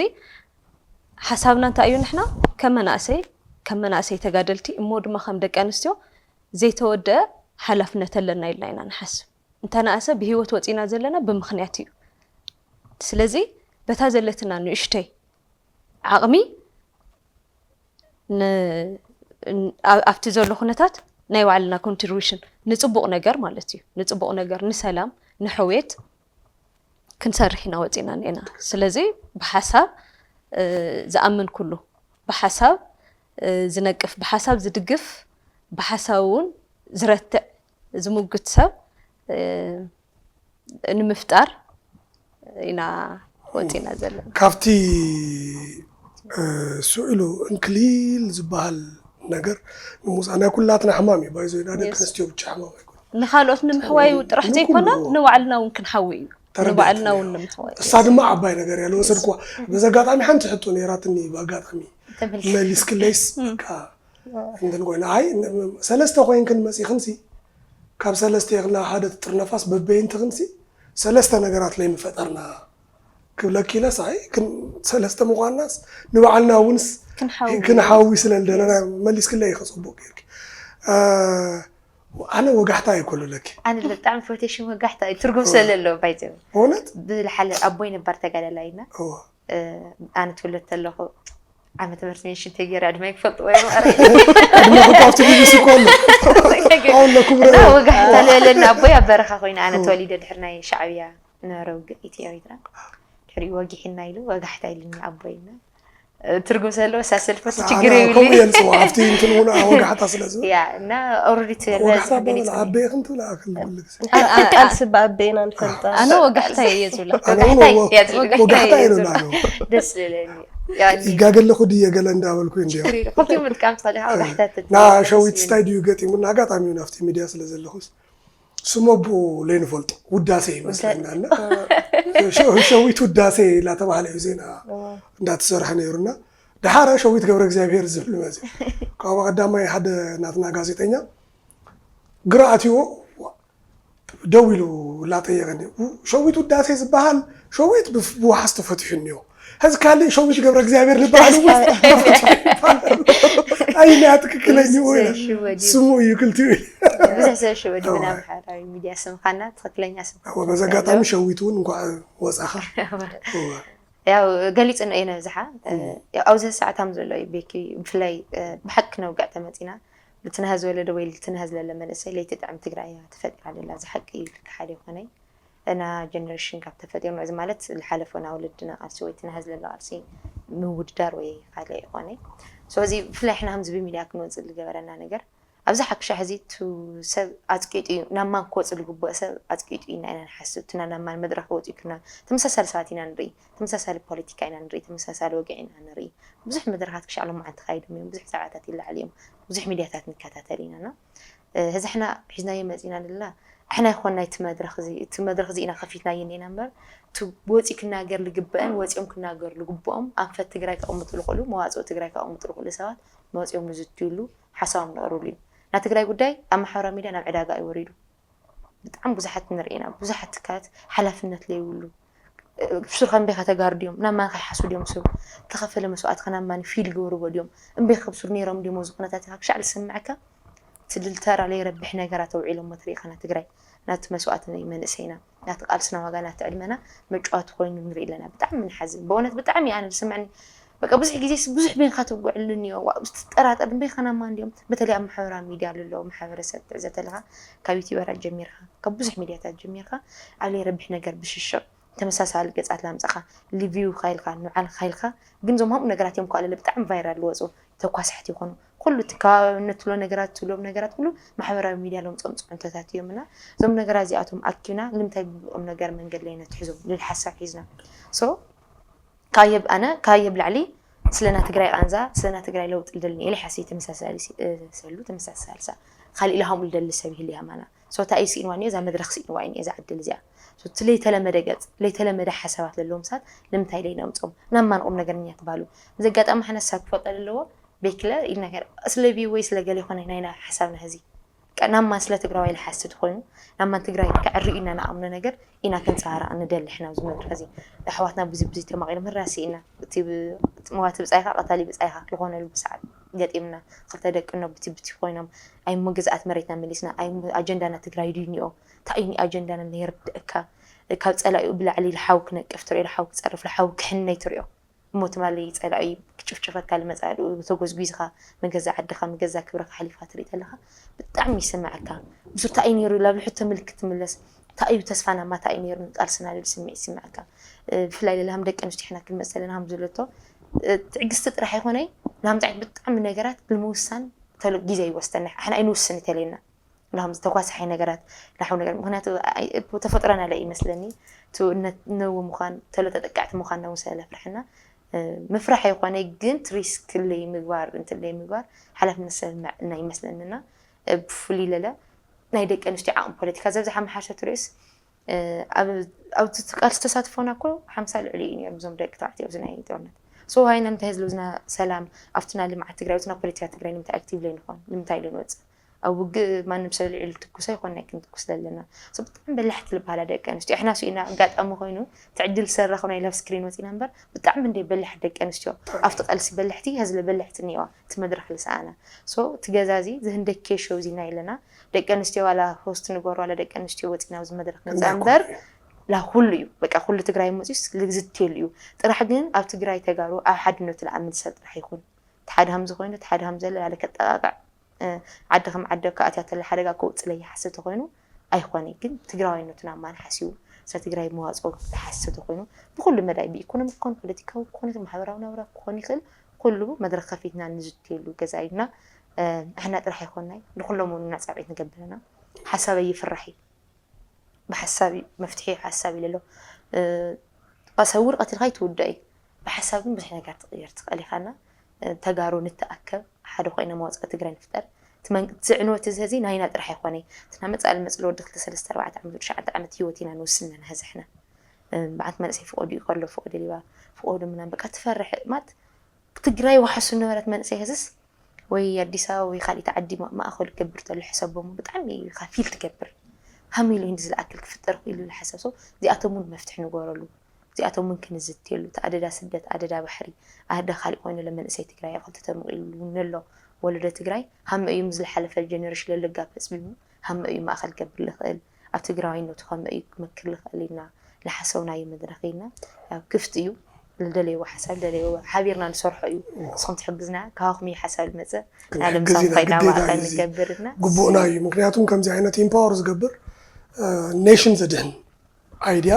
ሓሳብና እንታይ እዩ? ንሕና ከም መናእሰይ ከም መናእሰይ ተጋደልቲ እሞ ድማ ከም ደቂ ኣንስትዮ ዘይተወደአ ሓላፍነት ኣለና ኢልና ኢና ንሓስብ። እንተነኣሰ ብህይወት ወፂና ዘለና ብምኽንያት እዩ። ስለዚ በታ ዘለትና ንእሽተይ ዓቕሚ ኣብቲ ዘሎ ኩነታት ናይ ባዕልና ኮንትሪቢሽን ንፅቡቕ ነገር ማለት እዩ። ንፅቡቕ ነገር፣ ንሰላም፣ ንሕውየት ክንሰርሕ ኢና ወፂና እኒአና። ስለዚ ብሓሳብ ዝኣምን ኩሉ ብሓሳብ ዝነቅፍ፣ ብሓሳብ ዝድግፍ፣ ብሓሳብ እውን ዝረትዕ ዝምጉት ሰብ ንምፍጣር ኢና ወፂና ዘለና። ካብቲ ስዕሉ እንክሊል ዝበሃል ነገር ንምውፃእ ናይ ኩላትና ሕማም እዩ። ባይዞ ኢና ደቂ ኣንስትዮ ብቻ ሕማም ኣይኮነ። ንካልኦት ንምሕዋይ ጥራሕ ዘይኮነ ንባዕልና እውን ክንሓዊ እዩ። ንባዕልና እውን ንምሕዋይ እሳ ድማ ዓባይ ነገር እያ ለወሰድኩዋ። በዚ ኣጋጣሚ ሓንቲ ሕቶ ነይራትኒ ብኣጋጣሚ መሊስክለይስ እንትን ኮይና ኣይ ሰለስተ ኮይንክን መፂኽንሲ ካብ ሰለስተ የኽላ ሓደ ትጥርነፋስ በበይንትኽንሲ ሰለስተ ነገራት ለይምፈጠርና ክብለኪ ኢለስ ኣይ ሰለስተ ምዃንናስ ንባዕልና እውንስ ክንሓዊ ስለ ልደለና መሊስክለይ ኢኸ ፅቡቅ ጌርኪ። ኣነ ወጋሕታ ኣይኮሉለኪ ኣነ ብጣዕሚ ፕሮቴሽን ወጋሕታ እዩ ትርጉም ስለለዎ ባይዘ እውነት ብልሓለ ኣቦይ ነባር ተጋዳላይ ኢና ኣነ ትውለድ ተለኹ ዓመተ ምህረት ሜንሽን ተገይረ ዕድመይ ክፈልጥዎ እዮም። ዕድመኹም ኣብቲ ቢቢሲ እኮ ኣሎ። ኣሁን ለኩም እና ወጋሕታ ልበለኒ ኣቦይ ኣብ በረኻ ኮይነ ኣነ ተወሊደ ድሕሪ ናይ ሻዕብያ ነበረ ውግእ ኢትዮ ኤርትራ ድሕሪኡ ወጊሕና ኢሉ ወጋሕታ ኢሉኒ ኣቦይና ትርጉም ዘለዎ ሳሰልፈት ችግር ከምኡ የብልኝ እየ ዝፅዋዕ ኣብቲ እንትን እውን ወጋሕታ ስለ ዝብል ያ እና ኦረዲ ወጋሕታ በበል ዓበይኽን ትብል ኣክል ኩሉ ግዜ ቃልሲ ብኣበይና ንፈልጣ ኣነ ወጋሕታ እየ ዝብላ ኣነ እውን ወጋሕታ ወ- እያ ዝብለካ ወጋሕታ እየ ኢሉ ዝብላ። ኣሎ ደስ ዝብለኒ ያ ይጋገለኹ ድየ ገለ እንዳበልኩ እንዲዮ ከምቲ ምጥቃም ትኽእል ኢኻ ወጋሕታ ትብል ና ሸዊት ስታይ ድዩ ገጢሙና ኣጋጣሚ እውን ኣብቲ ሚድያ ስለ ዘለኹስ ስሞ ብኡ ለይንፈልጦ ውዳሴ ይመስለና እና ሸ- ሸዊት ውዳሴ እናተባህለ እዩ ዜና እንዳተሰርሐ ነይሩና ደሓረ ሸዊት ገብረ እግዚኣብሔር ዝብል መዚ ካብኡ ቀዳማይ ሓደ ናትና ጋዜጠኛ ግራ ኣትዎ ደው ኢሉ እናጠየቀኒ ሸዊት ውዳሴ ዝበሃል ሸዊት ብውሓስ ተፈትሑ እኒኦ ሕዚ ካልእ ሸዊት ገብረ እግዚኣብሔር ዝበሃል እውን ተፈትሑ ይበሃል። ኣይና ትክክለኛ ስሙ እዩ ክልቲኡ ኢለ ብዙሕ ሰብ ሽወዲ ብናብ ሓራዊ ሚድያ ስምኻና ትኽክለኛ ስም በዚ ኣጋጣሚ ሸዊት እውን እንኳዕ ወፃኻ ያው ገሊፅና እዩ ነብዝሓ ኣብዚ ሰዓት ከም ዘሎ እዩ ቤኪ ብፍላይ ብሓቂ ክነውግዕ ተመፂና ልትናሃዝ ወለደ ወይ ልትናሃዝ ለለ መንእሰይ ለይቲ ጥዕም ትግራይ እያ ተፈጢራ ለላ እዚ ሓቂ እዩ ልክሓደ ይኮነይ እና ጀነሬሽን ካብ ተፈጢሩ እዚ ማለት ዝሓለፎ ና ወለድና ቃልሲ ወይ ትናሃዝ ለለ ቃልሲ ምውድዳር ወይ ካልእ ይኮነይ ስለዚ ብፍላይ ሕና ከምዚ ብሚድያ ክንወፅእ ዝገበረና ነገር ኣብዚ ሓክሻ ሕዚ ቱ ሰብ ኣፅቂጡ እዩ ናብ ማን ክወፅ ዝግብኦ ሰብ ኣፅቂጡ ኢና ኢና ንሓስብ ትና ናብ ማን መድረክ ወፂኡ ክና ተመሳሳሊ ሰባት ኢና ንርኢ ተመሳሳሊ ፖለቲካ ኢና ንርኢ ተመሳሳሊ ወግዒ ኢና ንርኢ ብዙሕ መድረካት ክሻዕ ሎማዓንቲ ካይዶም እዮም ብዙሕ ዛዕባታት ይለዓል እዮም ብዙሕ ሚድያታት ንከታተል ኢና ና ሕዚ ሕና ሒዝናዮ መፂና ንልና ኣሕና ይኮን ናይቲ መድረክ እዚ እቲ መድረክ እዚ ኢና ከፊትናዮ እኒና እምበር እቲ ወፂኡ ክናገር ዝግበአን ወፂኦም ክናገር ዝግብኦም ኣንፈት ትግራይ ከቕምጡ ዝኽእሉ መዋፅኦ ትግራይ ከቕምጡ ዝኽእሉ ሰባት መፂኦም ንዝትዩሉ ሓሳቦም ነቕርብሉ እዩ። ናይ ትግራይ ጉዳይ ኣብ ማሕበራዊ ሚድያ ናብ ዕዳጋ እዩ ወሪዱ። ብጣዕሚ ብዙሓት ንርኢ ኢና። ብዙሓት ትካላት ሓላፍነት ለይብሉ ብሱር ከንበይ ከተጋሩ ድዮም ናብ ማን ከይሓሱ ድዮም ሰብ ተኸፈለ መስዋዕቲ ከናብ ማን ፊል ገብርዎ ድዮም እምበይ ከብሱር ነይሮም ድዮም እዚ ኩነታት ኢኻ ክሻዕ ዝስምዐካ ትድልተራ ለይረብሕ ነገራት ኣውዒሎሞ ትርኢ ከና ትግራይ ናቲ መስዋዕቲ ናይ መንእሰይና ናቲ ቃልስና ዋጋ ናቲ ዕድመና መጫወቲ ኮይኑ ንርኢ ኣለና ብጣዕሚ ንሓዝን በእውነት ብጣዕሚ ኣነ ዝስምዐኒ በቃ ብዙሕ ግዜ ብዙሕ በይንካ ትጉዕሉ እኒኦ ዋእ ትጠራጠር በይካ ናማ እንዲኦም በተለይ ኣብ ማሕበራዊ ሚድያ ለለዉ ማሕበረሰብ ትዕዘብ ተለካ ካብ ዩቲበራት ጀሚርካ ካብ ብዙሕ ሚድያታት ጀሚርካ ኣብ ለይረብሕ ነገር ብሽሽቕ ተመሳሳሊ ገፃት ላምፀኻ ልቪው ካይልካ ንዓል ካይልካ ግን ዞም ከምኡ ነገራት እዮም ኳለለ ብጣዕሚ ቫይራል ልወፁ ተኳሳሕቲ ይኾኑ ኩሉ እቲ ከባብነት ትብሎ ነገራት ትብሎም ነገራት ኩሉ ማሕበራዊ ሚድያ ሎም ፀምፅዑ እንተታት እዮም እና እዞም ነገራት እዚኣቶም ኣኪብና ልምታይ ብቁም ነገር መንገድ ለይነ ትሕዞም ልል ሓሳብ ሒዝና so ካየብ ኣነ ካየብ ላዕሊ ስለና ትግራይ ቃንዛ ስለና ትግራይ ለውጥ ልደልኒ ኢለ ሓሰይ ተመሳሳሊ ሰሉ ተመሳሳልሳ ካሊእ ኢለ ከምኡ ልደሊ ሰብ ይህል ያማና so እንታይ እዩ ስኢንዋ እኒኦ እዛ መድረክ ስኢንዋ እዩ እዛ ዕድል እዚኣ እቲ ለይተለመደ ገፅ ለይተለመደ ሓሳባት ለለዎም ሰባት ንምንታይ ለይነምፆም ናብ ማን ቁም ነገርኛ ትባሉ እዚ ኣጋጣሚ ሓነ ሳብ ክፈጠ ለለዎ ቤክለ ይነገር ስለ ቪው ወይ ስለ ገለ ይኮነ ናይና ሓሳብና ህዚ ናብ ማን ስለ ትግራዋይ ልሓስድ ኮይኑ ናብ ማን ትግራይ ከዕሪ ኢና ንኣምኖ ነገር ኢና ክንፀባረቕ ንደሊ ሕና ኣብዚ መድረክ እዚ ኣሕዋትና ብዙ ብዙ ተማቒሎም ህራሲ ኢና እቲ ሞዋቲ ብፃይካ ቀታሊ ብፃይካ ዝኾነሉ ብሰዓት ገጢምና ክልተ ደቂ ኖ ብቲ ብቲ ኮይኖም ኣይሞ ግዝኣት መሬትና መሊስና ኣጀንዳና ትግራይ ድዩ ኒኦ እንታይ እዩ ኣጀንዳና ነይርድእካ ካብ ፀላኢኡ ብላዕሊ ልሓው ክነቅፍ ትሪኦ ልሓው ክፀርፍ ልሓው ክሕነይ ትሪኦ እሞ ትማሊ ፀላኢ ክጭፍጭፈካ ልመፃ ተጎዝጉዝካ መገዛ ዓድካ መገዛ ክብረካ ሓሊፍካ ትርኢ ተለካ ብጣዕሚ ይስምዐካ ብሱር እንታይ እዩ ነይሩ ላብሊ ሕቶ ምልክት ትምለስ እንታይ እዩ ተስፋና ማታ እዩ ነይሩ ቃልስና ልብል ስምዒት ይስምዐካ ብፍላይ ለላም ደቂ ኣንስትዮ ሕና ክንመፅ ዘለና ከም ዘለቶ ትዕግስቲ ጥራሕ ኣይኮነይ ናምዛዕት ብጣዕሚ ነገራት ንምውሳን ተሎ ግዜ ይወስደና ኣሕና ኣይንውስን ተለና ናም ዝተኳስሐ ነገራት ናሕው ነገር ምክንያቱ ተፈጥሮና ለ ይመስለኒ ነው ምኳን ተሎ ተጠቃዕቲ ምኳን ነው ስለፍርሕና ምፍራሕ ይኮነ ግን ሪስክ ለይ ምግባር እንት ለይ ምግባር ሓላፍነት ሰልምዕና ይመስለንና ብፍሉይ ለለ ናይ ደቂ ኣንስትዮ ዓቕሚ ፖለቲካ ዘብዝሓ መሓሸት ርእስ ኣብ ቃልሲ ተሳትፎና እኮ ሓምሳ ልዕሊ እዩ ነይሩ እዞም ደቂ ተባዕትዮ ኣብዚ ናይ ጦርነት so ሃይና እንታይ ህዝቢ ዝና ሰላም ኣብትና ልምዓት ትግራይ ኣብትና ፖለቲካ ትግራይ ንምንታይ ኣክቲቭ ለይ ንኾን ንምንታይ ልንወፅእ ኣብ ውግእ ማንም ሰብ ልዕሉ ትኩስ ኣይኮን ናይ ክንትኩስ ዘለና so ብጣዕሚ በላሕቲ ልበሃላ ደቂ ኣንስትዮ ኣሕና ስኢና ኣጋጣሚ ኮይኑ ትዕድል ሰራኹ ናይ ላብ ስክሪን ወፂና እምበር ብጣዕሚ እንደ በላሕቲ ደቂ ኣንስትዮ ኣብቲ ቃልሲ በላሕቲ ህዝለ በላሕቲ እኒዋ እቲ መድረክ ልሰኣና so እቲ ገዛ እዚ ዝህንደኬ ሾው ዚና የለና ደቂ ኣንስትዮ ዋላ ሆስት ንገር ዋላ ደቂ ኣንስትዮ ወፂና ኣብዚ መድረክ ንፃ እምበር ላ ኩሉ እዩ በቃ ኩሉ ትግራይ መፅዩስ ልዝትየሉ እዩ። ጥራሕ ግን ኣብ ትግራይ ተጋሩ ኣብ ሓድነቱ ለኣምን ሰብ ጥራሕ ይኹን። ተሓድሃም ዝኾይኑ ተሓድሃም ዘሎ ያለ ከጠቃቅዕ ዓዲ ከም ዓዲ ከኣትያ ተለ ሓደጋ ከውፅእ ለይሓስብ ተኮይኑ ኣይኮነ ግን ትግራዋይነቱን ኣማን ሓሲቡ ስለ ትግራይ መዋፅኦ ዝሓስብ ተኮይኑ ብኩሉ መዳይ ብኢኮኖሚ ክኾን ፖለቲካዊ ክኾን ማሕበራዊ ናብራ ክኾን ይኽእል ኩሉ መድረክ ከፊትና ንዝትየሉ ገዛ ኢልና ንሕና ጥራሕ ኣይኮንናይ ንኩሎም እውን ናፃብዒት ንገብርና ሓሳብ ኣይፍራሕ እዩ ብሓሳብ እዩ መፍትሒ ሓሳብ ኢለ ኣሎ ሰውር ቀትልካ ይትውዳእ እዩ ብሓሳብ ግን ብዙሕ ነገር ትቕየር ትኽእል ኢኻና ተጋሩ ንተኣከብ ሓደ ኮይና መዋፅኦ ትግራይ ንፍጠር ትዕንወት እዚ ህዚ ናይና ጥራሕ ኣይኮነ እቲ ናመፃእ ልመፅእ ወዲ ክልተ ሰለስተ ኣርባዕተ ዓመት ወዲ ሸዓተ ዓመት ህይወት ኢና ንውስን ዘለና ህዚ ሕና በዓት መንእሰይ ፍቆዱ እዩ ከሎ ፍቆዱ ሊባ ፍቆዱ ምናም በቃ ትፈርሕ ማት ትግራይ ዋሕሱ ነበረት መንእሰይ ህዝስ ወይ ኣዲስ ኣበባ ወይ ካልኢት ዓዲ ማእኸሉ ክገብር ተሎ ሕሰቦሞ ብጣዕሚ ኢኻ ፊል ትገብር ሃም ኢሉ እንዲ ዝለኣክል ክፍጠር ኢሉ ዝሓሰብ ሰው እዚኣቶም እውን መፍትሒ ንገረሉ እዚኣቶም እውን ክንዝትየሉ እቲ ኣደዳ ስደት ኣደዳ ባሕሪ ኣህዳ ካሊእ ኮይኑ ለመንእሰይ ትግራይ ኣብ ክልተ ተመቂሉ እውን ኣሎ ወለዶ ትግራይ ሃመ እዩ ምስ ዝሓለፈ ጀነሬሽን ለልጋብ ተፅሚሙ ሃመ እዩ ማእኸል ገብር ልኽእል ኣብ ትግራዋይነቱ ከመ እዩ ክመክር ልኽእል ኢልና ልሓሰብናዮ መድረኽ ኢልና ያው ክፍት እዩ ልደለይዎ ሓሳብ ልደለይዎ ሓቢርና ንሰርሖ እዩ ንስኹም ትሕግዝና ካባኹም እዩ ሓሳብ ልመፅእ ናለምሳብ ኮይና ማእኸል ንገብርና ግቡእና እዩ ምክንያቱም ከምዚ ዓይነት ኢምፓወር ዝገብር ኔሽን ዘድሕን ኣይድያ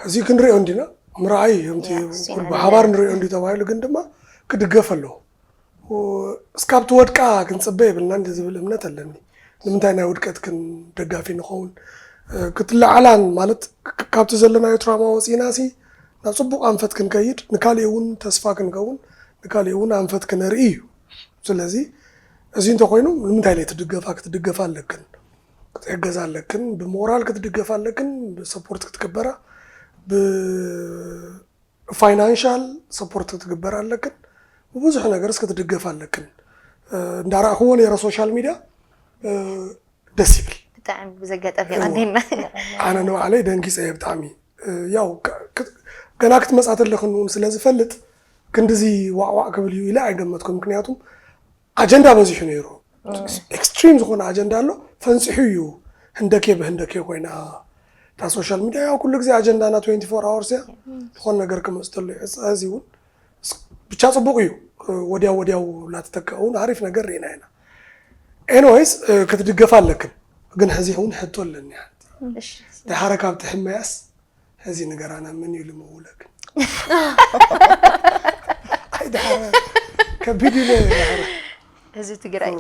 ሕዚ ክንሪኦ እንዲና ምርኣይ ከምቲ ኩል ብሓባር ንሪኦ እንዲ ተባሂሉ ግን ድማ ክድገፍ ኣለዎ እስካብ ትወድቃ ክንፅበ የብልና እንዲ ዝብል እምነት ኣለኒ ንምንታይ ናይ ውድቀትክን ደጋፊ ንኸውን ክትለዓላን ማለት ካብቲ ዘለናዮ ትራማ ወፂና ሲ ናብ ፅቡቅ ኣንፈት ክንከይድ ንካሊእ እውን ተስፋ ክንከውን ንካሊእ እውን ኣንፈት ክነርኢ እዩ ስለዚ እዚ እንተኮይኑ ንምንታይ ለይ ትድገፋ ክትድገፋ ኣለክን ክትሕገዛ ኣለክን ብሞራል ክትድገፋ ኣለክን ብሰፖርት ክትግበራ ብፋይናንሻል ሰፖርት ክትግበራ ኣለክን ብብዙሕ ነገርስ ክትድገፋ ኣለክን እንዳረእክዎ ነረ ሶሻል ሚድያ ደስ ይብል ብጣዕሚ ብዘጋጠሚ ቀኒና ኣነ ንባዕለይ ደንጊፀ እየ ብጣዕሚ ያው ገና ክትመፃ ተለኽን እውን ስለዝፈልጥ ክንድዚ ዋዕዋዕ ክብል እዩ ኢለ ኣይገመትኩን ምክንያቱም ኣጀንዳ በዚሑ ነይሩ ኤክስትሪም ዝኾነ ኣጀንዳ ኣሎ ፈንፂሑ እዩ ህንደኬ ብህንደኬ ኮይና እታ ሶሻል ሚድያ ያው ኩሉ ግዜ ኣጀንዳና ትዌንቲ ፎር ኣወርስ እያ ዝኾነ ነገር ክመፅ ተሎ እዩ ሕዚ እውን ብቻ ፅቡቅ እዩ ወዲያው ወዲያው እናተተከ እውን ኣሪፍ ነገር ርኢና ኢና ኤኒወይስ ክትድገፍ ኣለክን ግን ሕዚ እውን ሕቶ ኣለኒ ሓንቲ ድሓረ ካብ ትሕመያስ ሕዚ ንገራና መን እዩ ልምውለክን ኣይ ድሓረ ከቢድ እዩ ድሓረ ህዝቢ ትግራይ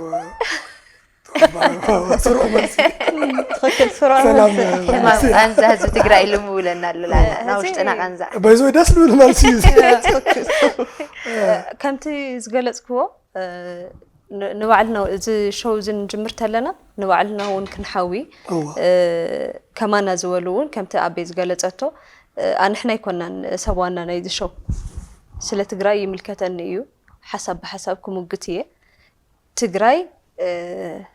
ስሩዕ መልሲ ትኽክል ስሩዕ ሰላም መልሲ ሕማም ቃንዛ ህዝቢ ትግራይ ልምውለና ኣለና ናብ ውሽጥና ቃንዛ በዚ ደስ ዝብል መልሲ እዩ ከምቲ ዝገለፅክዎ ንባዕልና እዚ ሾው እዚ ንጅምር ተለና ንባዕልና እውን ክንሓዊ ከማና ዝበሉ እውን ከምቲ ኣቤ ዝገለፀቶ ኣንሕና ኣይኮናን ሰብ ዋና ናይዚ ሾው ስለ ትግራይ ይምልከተኒ እዩ ሓሳብ ብሓሳብ ክሙግት እየ ትግራይ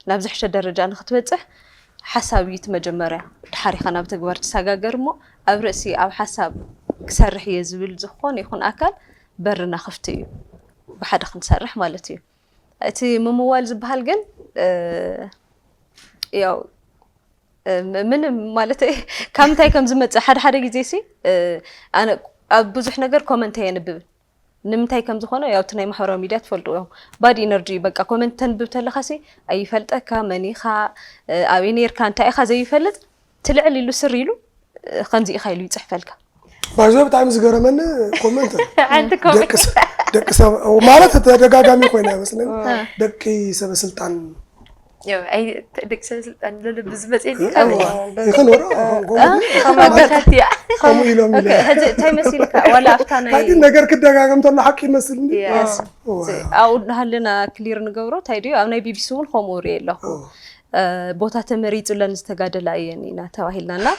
ናብ ዝሕሸ ደረጃ ንክትበፅሕ ሓሳብ እዩ እቲ መጀመርያ ድሓር ኢኻ ናብ ተግባር ትሰጋገር እሞ ኣብ ርእሲ ኣብ ሓሳብ ክሰርሕ እየ ዝብል ዝኾነ ይኹን ኣካል በርና ክፍቲ እዩ ብሓደ ክንሰርሕ ማለት እዩ እቲ ምምዋል ዝበሃል ግን ያው ምንም ማለት ካብ ምንታይ ከም ዝመፅእ ሓደ ሓደ ግዜ ሲ ኣነ ኣብ ብዙሕ ነገር ኮመንት ኣየንብብን ንምንታይ ከም ዝኾነ ያው እቲ ናይ ማሕበራዊ ሚድያ ትፈልጡ እዮም ባድ ኢነርጂ በቃ ኮመንት ተንብብ ተለኻ ሲ ኣይፈልጠካ መን ኢኻ ኣበይ ነርካ እንታይ ኢኻ ዘይፈልጥ ትልዕል ኢሉ ስር ኢሉ ከምዚ ኢኻ ኢሉ ይፅሕፈልካ ባይዞ ብጣዕሚ ዝገረመኒ ኮመንት ደቂ ሰብ ማለት ተደጋጋሚ ኮይና ይመስለኒ ደቂ ሰበስልጣን ደቂ ሰብ ስልጣን ለልብ ዝመፅእ ይኸን ወረ መጋታት እያ ከምኡ ኢሎም ኢለ እንታይ መሲልካ ዋላ ኣብታ ናይ ግን ነገር ክደጋገም ተሎ ሓቂ ይመስል ኣብኡ እናሃለና ክሊር ንገብሮ እንታይ ድዩ ኣብ ናይ ቢቢሲ እውን ከምኡ ርኢ ኣለኹ ቦታ ተመሪፁለን ዝተጋደላ እየን ኢና ተባሂልና እና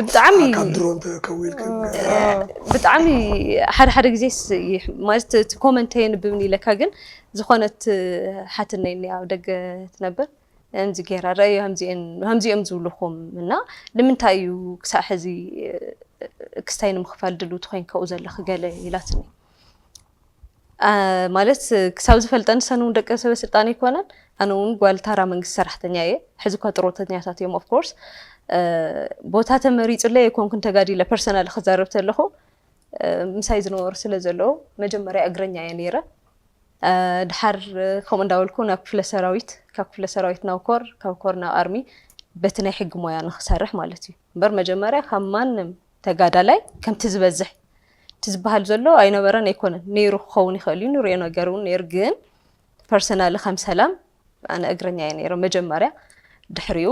ብጣዕሚ ካብ ድሮን ተከዊልክ ብጣዕሚ ሓደ ሓደ ግዜ ማለት እቲ ኮመንት የንብብን ኢለካ ግን ዝኾነት ሓትነይ ኣብ ደገ ትነብር ከምዚ ገይራ ረኣዩ ከምዚኦም ዝብልኹም እና ንምንታይ እዩ ክሳዕ ሕዚ ክስታይ ንምኽፋል ድሉ ትኮይን ከኡ ዘለኺ ገለ ኢላትኒ ማለት ክሳብ ዝፈልጠን ሰን እውን ደቂ ሰበ ስልጣን ኣይኮነን። ኣነ እውን ጓል ታራ መንግስቲ ሰራሕተኛ እየ። ሕዚ እኳ ጥሮተኛታት እዮም። Of course ቦታ ተመሪፁለይ ኣይኮንኩን ተጋዲለ፣ ፐርሰናል ክዛረብ ተለኹ ምሳይ ዝነበሩ ስለ ዘለዉ መጀመርያ እግረኛ እየ ነይረ። ድሓር ከምኡ እንዳበልኩ ናብ ክፍለ ሰራዊት፣ ካብ ክፍለ ሰራዊት ናብ ኮር፣ ካብ ኮር ናብ ኣርሚ በቲ ናይ ሕጊ ሞያ ንክሰርሕ ማለት እዩ። እምበር መጀመርያ ካብ ማንም ተጋዳላይ ከምቲ ዝበዝሕ እቲ ዝበሃል ዘሎ ኣይነበረን ኣይኮነን፣ ነይሩ ክኸውን ይኽእል እዩ፣ ንሪኦ ነገር እውን ነይሩ። ግን ፐርሰናሊ ከም ሰላም ኣነ እግረኛ እየ ነይረ መጀመርያ። ድሕሪኡ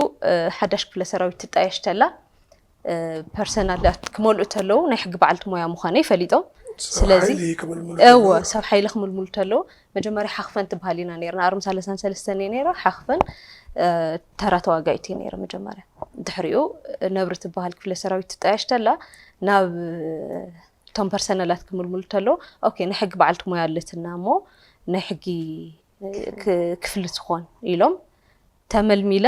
ሓዳሽ ክፍለ ሰራዊት ትጣየሽ ተላ ፐርሰናላት ክመልኡ ተለዉ ናይ ሕጊ በዓልቲ ሞያ ምዃነይ ፈሊጦም። ስለዚ እወ ሰብ ሓይሊ ክምልምሉ ተለዉ መጀመርያ ሓኽፈን ትበሃል ኢና ነርና። ኣርሚ ሰለሳን ሰለስተን እየ ነይረ። ሓኽፈን ተራ ተዋጋኢት እየ ነይረ መጀመርያ። ድሕሪኡ ነብሪ ትበሃል ክፍለ ሰራዊት ትጣየሽ ተላ ናብ እቶም ፐርሰናላት ክምልምሉ ተለዉ ኦኬ ናይ ሕጊ በዓልቲ ሞያ ኣለትና እሞ ናይ ሕጊ ክፍሊ ትኾን ኢሎም ተመልሚለ።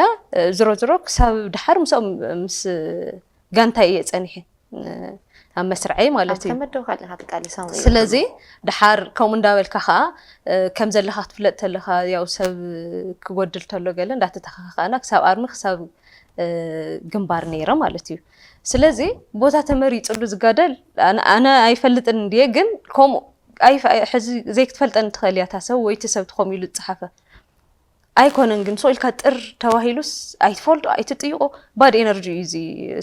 ዝሮ ዝሮ ክሳብ ድሓር ምስኦም ምስ ጋንታ እየ ፀኒሐ ኣብ መስርዐይ ማለት እዩ። ስለዚ ድሓር ከምኡ እንዳበልካ ከዓ ከም ዘለካ ክትፍለጥ ተለካ ያው ሰብ ክጎድል ተሎ ገለ እንዳተተካካእና ክሳብ ኣርሚ ክሳብ ግንባር ነይረ ማለት እዩ። ስለዚ ቦታ ተመሪፅሉ ዝጋደል ኣነ ኣይፈልጥን እንድየ፣ ግን ከምኡ ሕዚ ዘይክትፈልጠን ትኽእል እያ። እታ ሰብ ወይ እቲ ሰብ ትኾም ኢሉ ዝፀሓፈ ኣይኮነን፣ ግን ሶ ኢልካ ጥር ተባሂሉስ ኣይትፈልጦ ኣይትጥይቆ ባድ ኤነርጂ እዩ እዚ።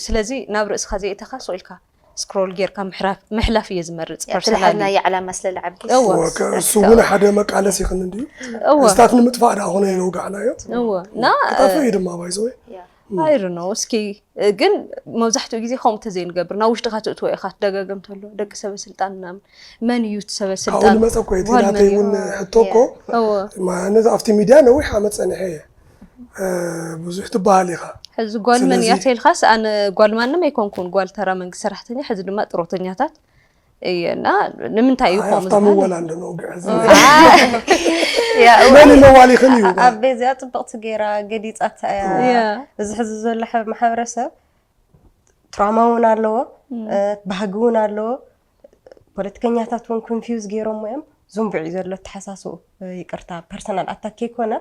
ስለዚ ናብ ርእስኻ ዘይእተኻ ሶ ኢልካ ስክሮል ጌርካ ምሕላፍ እየ ዝመርፅ። ፐርሰናሊ ትልሓዝናዮ ዕላማ ስለለዓብኪ እወ እሱ እውን ሓደ መቃለስ ይኽን እንድዩ። እወ እስታት ንምጥፋእ ደኣ ኾነ ይነውጋዕናዮ። እወ እና ጠፍእ እዩ ድማ ባይዘወይ I don't know እስኪ ግን መብዛሕትኡ ግዜ ከምኡ ተዘይንገብር ናብ ውሽጥካ ትእትዎ ኢካ ትደጋገም ተሎ ደቂ ሰበ ስልጣን ምናምን መን እዩ እቲ ሰበ ካብኡ ስልጣን ንመፀ እኮ እቲ ጓል መን ናተይ እዩ? እውን ሕቶ እኮ እወ ማለት ኣብቲ ሚድያ ነዊሕ ዓመት ፀኒሐ እየ። ብዙሕ ትበሃል ኢኻ። ሕዚ ጓል መን እያ ስለዚ- ተልካስ ኣነ ጓል ማንም ኣይኮንኩን ጓል ተራ መንግስቲ ሰራሕተኛ ሕዚ ድማ ጥሮተኛታት እየ እና ንምንታይ እዩ ኣይ ከምኡ ኣብታ ዝበሃል? ምወላ እንደ ንወግዕ ሕዚ ያ፣ መን መዋሊኽን እዩ ኣብ ቤዚኣ ፅብቕቲ ገይራ ገሊፃታ እያ። ያ እዚ ሕዚ ዘሎ ሐ- ማሕበረሰብ ትራማ እውን ኣለዎ፣ እ፣ ባህጊ እውን ኣለዎ። ፖለቲከኛታት እውን ኮንፊውዝ ገይሮሞ እዮም። ዝንቡዕ እዩ ዘሎ ኣተሓሳስኡ። እ፣ ይቅርታ ፐርሰናል ኣታክ ከይኮነ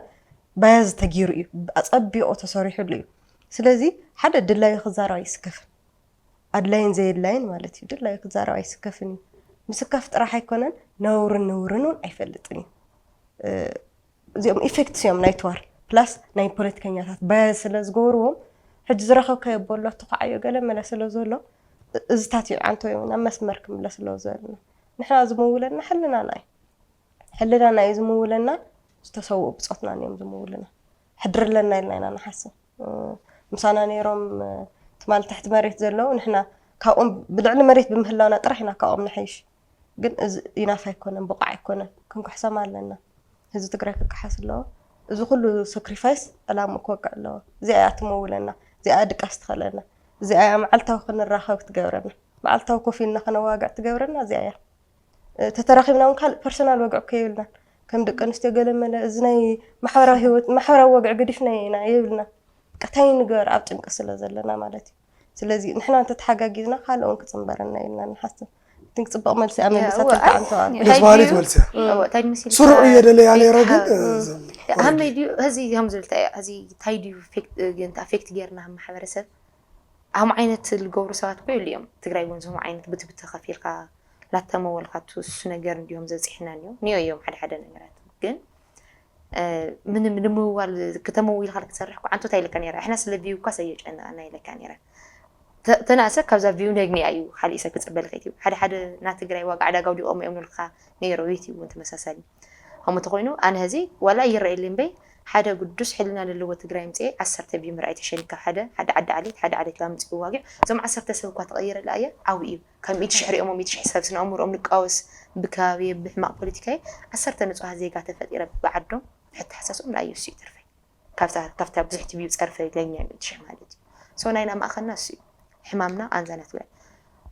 ባያዝ ተገይሩ እዩ፣ ኣፀቢቑ ተሰሪሑሉ እዩ። ስለዚ ሓደ ድላዩ ክዛረብ ኣይስከፍን፣ ኣድላይን ዘየድላይን ማለት እዩ። ድላዩ ክዛረብ ኣይስከፍን እዩ። ምስካፍ ጥራሕ ኣይኮነን ነውርን ንውርን እውን ኣይፈልጥን እዩ። እ፣ እዚኦም ኢፌክትስ እዮም ናይቲ ዋር ፕላስ ናይ ፖለቲከኛታት ባያዝ ስለ ዝገብርዎም ሕጂ ዝረኸብካዮ በሎ ትኳዓዮ ገለ መለ ስለ ዘሎ እ- እዚታት እዩ ዓንቶ እዩ ናብ መስመር ክምለስ ኣለዎ ዘለና። ንሕና ዝምውለና ሕልናና እዩ። ሕልናና እዩ ዝምውለና። ዝተሰውኡ ብፆትና እዮም ዝምውልና። ሕድሪ ኣለና ኢልና ኢና ንሓስብ። እ፣ ምሳና ነይሮም እ፣ ትማል ትሕቲ መሬት ዘለዉ ንሕና ካብኦም ብልዕሊ መሬት ብምህላውና ጥራሕ ኢና ካብኦም ንሐይሽ። ግን እዚ ኢናፍ ኣይኮነን፣ ብቑዕ ኣይኮነን። ክንክሕሶም ኣለና። ህዝቢ ትግራይ ክከሓስ ኣለዎ። እዚ ኩሉ ሳክሪፋይስ ዕላምኡ ክወቅዕ ኣለዎ። እዚኣ እያ ትመውለና፣ እዚኣ እያ ድቃስ ትኸለና፣ እዚኣ እያ መዓልታዊ ክንራኸብ ትገብረና፣ መዓልታዊ ኮፍ ኢልና ከነዋግዕ ትገብረና እዚኣ እያ። እ፣ ተተራኺብና እውን ካልእ ፐርሰናል ወግዒ እኮ የብልናን። ከም ደቂ ኣንስትዮ ገለ መለ እዚ ናይ ማሕበራዊ ህይወት ማሕበራዊ ወግዒ ገዲፍና ኢና የብልናን። በቃ እንታይ ንግበር ኣብ ጭንቂ ስለ ዘለና ማለት እዩ። ስለዚ ንሕና እንተተሓጋጊዝና ካልእ እውን ክፅንበረና ኢልና ንሓስብ። ቲንክ ፅቡቅ መልሲ እያ መሊሳትልካ ኣንተዋል። ደስ በሃሊት መልሲ እያ። እንታይ መሲልካ? ስሩዕ እየ ደለያ ነይረ ግን ሃመይ ድዩ ህዚ ከም ዝብል እንታይ እያ ህዚ እንታይ ድዩ ኣፌክት ጌርና ከም ማሕበረሰብ ኣም ዓይነት ዝገብሩ ሰባት እኮ የሉ እዮም። ትግራይ እውን ዝም ዓይነት ብትብት ከፊልካ ላተመወልካ ትሱ ነገር እንዲዮም ዘብፅሕና እንዲዮም ኒዮ እዮም ሓደ ሓደ ነገራት ግን ምንም ንምዋል ከተመዊልካ ክትሰርሕ እኮ ዓንቶታ ኢለካ ነራ። ሕና ስለ ቪው እኳ ሰየጨና ኢለካ ነራ። ተናእሰ ካብዛ ቪው ነግኒ እዩ ካልእ ሰብ ክፅበል ከይት እዩ ሓደ ሓደ ና ትግራይ ዋጋ ዕዳጋ ውዲቆም እዮም ንልካ ነይሮ ዩቲብ እውን ተመሳሳሊ ከምኡ ተኮይኑ ኣነ ህዚ ዋላ ይረኤልኝ በይ ሓደ ግዱስ ሕልና ዘለዎ ትግራይ ምፅኤ ዓሰርተ ቢምር ኣይተሸኒካ ሓደ ሓደ ዓዲ ዓሌት ሓደ ዓሌት ላምፅኡ ዋጊዕ እዞም ዓሰርተ ሰብ እኳ ተቀይረ ለኣየ ዓው እዩ ካብ ሚእቲ ሽሕ ሪኦሞ ሚእቲ ሽሕ ሰብ ስነ ኣእምሮኦም ንቃወስ ብከባቢ ብሕማቅ ፖለቲካይ ዓሰርተ ንፁሃት ዜጋ ተፈጢረ ብዓዶም ሕተሓሳስኦም ለኣየ እሱ ይትርፈይ ካብታ ካብታ ብዙሕ ቲቪ ፀርፈ ለኛ ሚእቲ ሽሕ ማለት እዩ so ናይና ማእኸልና እሱ እዩ ሕማምና ቃንዛና ትግራይ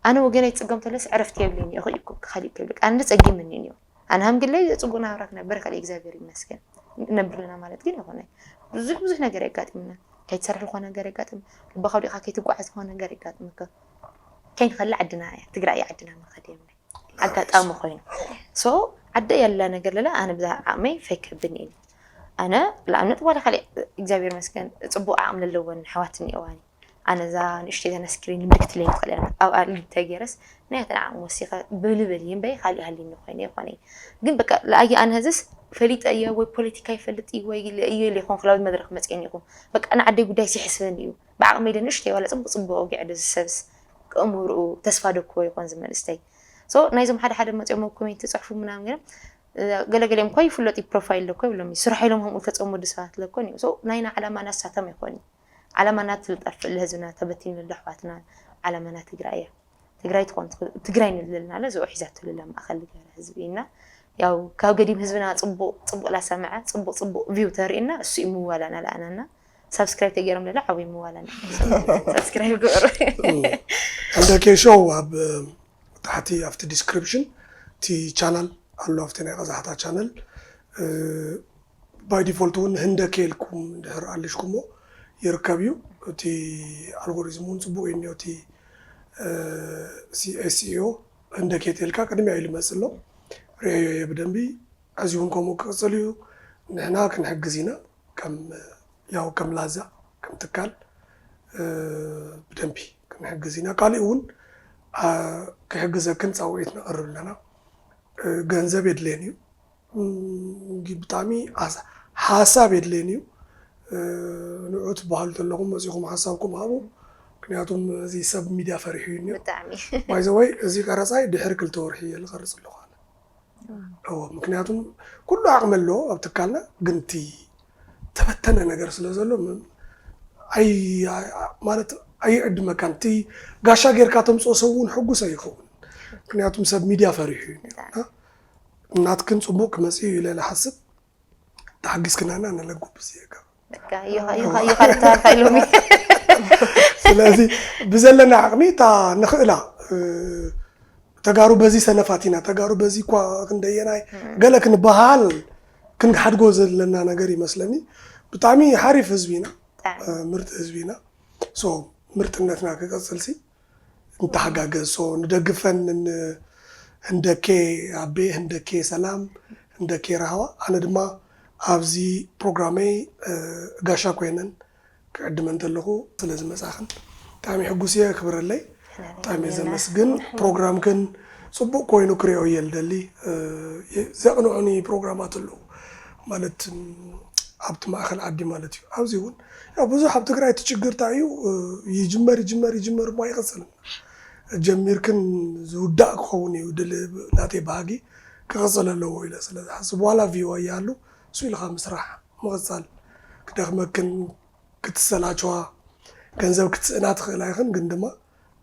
ኣነ ወገነይ ትፅገም ተለስ ዕረፍቲ የብለይን እየ ክኢኩ ክኸሊእ ከብልክ ኣነ ፀጊምኒ እዩ ኣነ ሃምግለይ ዘፅጉ ናብራ ክነብር ይኽእል እግዚኣብሔር ይመስገን እነብር ኣለና ማለት ግን ይኾነ ብዙሕ ብዙሕ ነገር የጋጥምና ከይትሰርሕ ዝኾነ ነገር የጋጥም ልባኻ ወዲቕካ ከይትጓዓዝ ዝኾነ ነገር የጋጥምካ ከይንኸሊ ዓድና እያ ትግራይ እያ ዓድና መኸድ የብለ ኣጋጣሚ ኮይኑ so ዓደ ያላ ነገር ለለ ኣነ ብዛ ዓቕመይ ፈይከብን እየ። ኣነ ንኣብነት ዋላ ካልእ እግዚኣብሔር መስገን ጽቡቕ ዓቕሚ ለለወን ኣሕዋት እኒኦዋኒ። ኣነ እዛ ንእሽተይ ዘነ ስክሪን ምልክት ለይ ትኽእል እያ። ኣብኣ ልተገረስ ናይ ተን ዓቕሚ ወሲኸ ብልብል እየ እምበይ ካልእ ሃሊኒ ኮይነ ይኾነ። ግን በቃ ለኣየ ኣነ ህዝስ ፈሊጠ እየ ወይ ፖለቲካ ይፈልጥ እዩ ወይ ኢለ እየ ኢለ ይኾን ክላውድ መድረኽ መፅኤን ይኹን በቃ ንዓደይ ጉዳይ ሲሕስበን እዩ። ብዓቕመይ ደ ንእሽተይ ዋላ ጽቡቕ ጽቡቕ ወጊዐ ዶ ዝሰብስ ክእምርኡ ተስፋ ዶ ክህቦ ይኾን ዝመልስተይ። ሶ ናይዞም ሓደ ሓደ መፂኦም ኣብ ኮሜንት ዝፅሕፉ ምናምን ገለ ገለገሊኦም እኳ ይፍለጡ ፕሮፋይል ለኮ ይብሎም ስራሕ ኢሎም ከምኡ ተፀሙ ወዲ ሰባት ለኮን እዩ። ሶ ናይና ዓላማ ናሳቶም ይኾን እዩ። ዓላማና ትልጠፍ ለህዝብና ተበቲኑ ለኣሕዋትና ዓላማና ትግራይ እያ። ትግራይ ትኾን ትግ- ትግራይ ንልልና ለ ዝኦ ሒዛቶ ልላ ማእኸል ልገበረ ህዝቢ ኢና። ያው ካብ ገዲም ህዝብና ፅቡቅ ፅቡቅ ላሰምዐ ፅቡቅ ፅቡቅ ቪው ተርእና እሱ እዩ ምዋላና ለኣናና ሳብስክራይብ ተገይሮም ለላ ዓብይ ምዋላና ሳብስክራይብ ግበሩ። እንደ ኬሾው ኣብ ታሕቲ ኣብቲ ዲስክሪፕሽን እቲ ቻናል ኣሎ ኣብቲ ናይ ቀዛሕታ ቻነል ባይ ዲፎልት እውን ህንደኬ ኢልኩም ድሕር ኣልሽኩሞ ይርከብ እዩ። እቲ ኣልጎሪዝም እውን ፅቡቅ እዩ እኒኦ እቲ ኤስኢኦ ህንደኬ ተልካ ቅድሚያ ኢሉ መፅእ ኣሎ። ርእዮ እየ ብደንቢ። እዚ እውን ከምኡ ክቅፅል እዩ። ንሕና ክንሕግዝ ኢና ከም ያው ከም ላዛ ከም ትካል ብደንቢ ክንሕግዝ ኢና። ካሊእ እውን ክሕግዘክን ፃውዒት ነቕርብ ኣለና። ገንዘብ የድልየን እዩ። ብጣዕሚ ሓሳብ የድልየን እዩ። ንዑ ትበሃሉ ዘለኹም መፂኹም ሓሳብኩም ሃቡ። ምክንያቱም እዚ ሰብ ሚድያ ፈሪሑ እዩ እኒኦ። ባይዘወይ እዚ ቀረፃይ ድሕሪ ክልተ ወርሒ እየ ዝቐርፅ ኣለኹ። ምክንያቱም ኩሉ ዓቕሚ ኣለዎ ኣብ ትካልና፣ ግን እቲ ተበተነ ነገር ስለ ዘሎ ማለት ኣይዕድመካን። እቲ ጋሻ ጌርካ ተምፅኦ ሰብ እውን ሕጉስ ኣይኸውን። ምክንያቱም ሰብ ሚድያ ፈሪሑ እዩ። ናትክን ፅቡቅ ክመፅእ እዩ ኢለ ዝሓስብ። ተሓጊዝክናና ንለጉብ ብዝየገብ ይኻልታልካ ኢሎሚ። ስለዚ ብዘለና ዓቕሚ እታ ንኽእላ ተጋሩ በዚ ሰነፋት ኢና፣ ተጋሩ በዚ እኳ ክንደየናይ ገለ ክንበሃል ክንሓድጎ ዘለና ነገር ይመስለኒ። ብጣዕሚ ሓሪፍ ህዝቢ ኢና፣ ምርጥ ህዝቢ ኢና። ምርጥነትና ክቀፅልሲ ንተሓጋገዝ። ንደግፈን። ህንደኬ ኣቤ፣ ህንደኬ ሰላም፣ ህንደኬ ራህዋ። ኣነ ድማ ኣብዚ ፕሮግራመይ ጋሻ ኮይነን ክዕድመን ተለኹ ስለ ዝመፃኽን ብጣዕሚ ሕጉስ እየ። ክብረለይ። ብጣዕሚ እየ ዘመስግን። ፕሮግራምክን ፅቡቅ ኮይኑ ክሪኦ እየ ልደሊ። ዘቕንዑኒ ፕሮግራማት ኣለዉ ማለት ኣብቲ ማእኸል ዓዲ ማለት እዩ። ኣብዚ እውን ያው ብዙሕ ኣብ ትግራይ እቲ ችግር እንታይ እዩ? ይጅመር ይጅመር ይጅመር እሞ ኣይቕፅልን። ጀሚርክን ዝውዳእ ክኸውን እዩ ድል ናተይ ባህጊ ክቕፅል ኣለዎ ኢለ ስለ ዝሓስብ ዋላ ቪኦኤ ይሃሉ እሱ ኢልካ ምስራሕ ምቕፃል ክደኽመክን ክትሰላቸዋ ገንዘብ ክትስእና ትኽእላ ይኽን ግን ድማ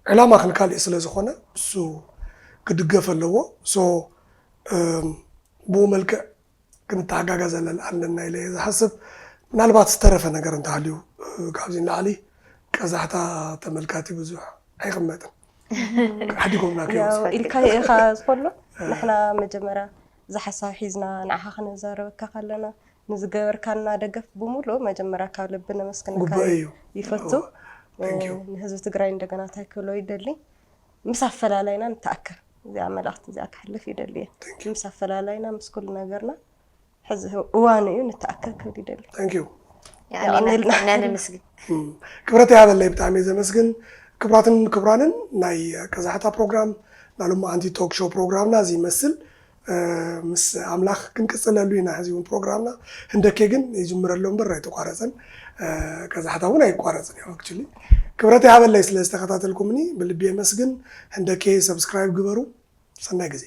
ዕላማ ክንካልእ ስለ ዝኾነ እሱ ክድገፍ ኣለዎ። ብኡ መልክዕ ክንተሓጋገዘለን ኣለና ኢለ እየ ዝሓስብ። ምናልባት ዝተረፈ ነገር እንተሃልዩ ካብዚ ንላዕሊ ቀዛሕታ ተመልካቲ ብዙሕ ኣይቕመጥን። ሓዲጎምና ከይወፁ። ኢልካ ኢኻ ዝኾሎ ንሕና መጀመርያ ዝሓሳብ ሒዝና ንዓኻ ክንዛረበካ ከለና ንዝገበርካና ደገፍ ብምሉእ መጀመርያ ካብ ልቢ ነመስግነካ ይፈቱ። ንህዝቢ ትግራይ እንደገና እንታይ ክብሎ ይደሊ ምስ ኣፈላላይና ንተኣከብ እዚኣ መልእኽቲ እዚኣ ክሕልፍ ይደሊ እየ። ምስ ኣፈላላይና ምስ ኩሉ ነገርና ሕዚ እዋኑ እዩ ንተኣከብ ክብል ይደሊ። ነመስግን። ክብረት ያበለይ ብጣዕሚ ዘመስግን። ክብራትን ክብራንን ናይ ቀዛሕታ ፕሮግራም ናሎም ኣንቲ ቶክ ሾው ፕሮግራምና እዚ ይመስል። ምስ ኣምላኽ ክንቅፅለሉ ኢና። ሕዚ እውን ፕሮግራምና ህንደኬ ግን ይጅምረሎ እምበር ኣይተቋረፀን። ቀዛሕታ እውን ኣይቋረፅን እዩ። ኣክቹሊ ክብረት ይሃበለይ ስለ ዝተኸታተልኩምኒ ብልቢ የመስግን። ህንደኬ ሰብስክራይብ ግበሩ። ሰናይ ግዜ።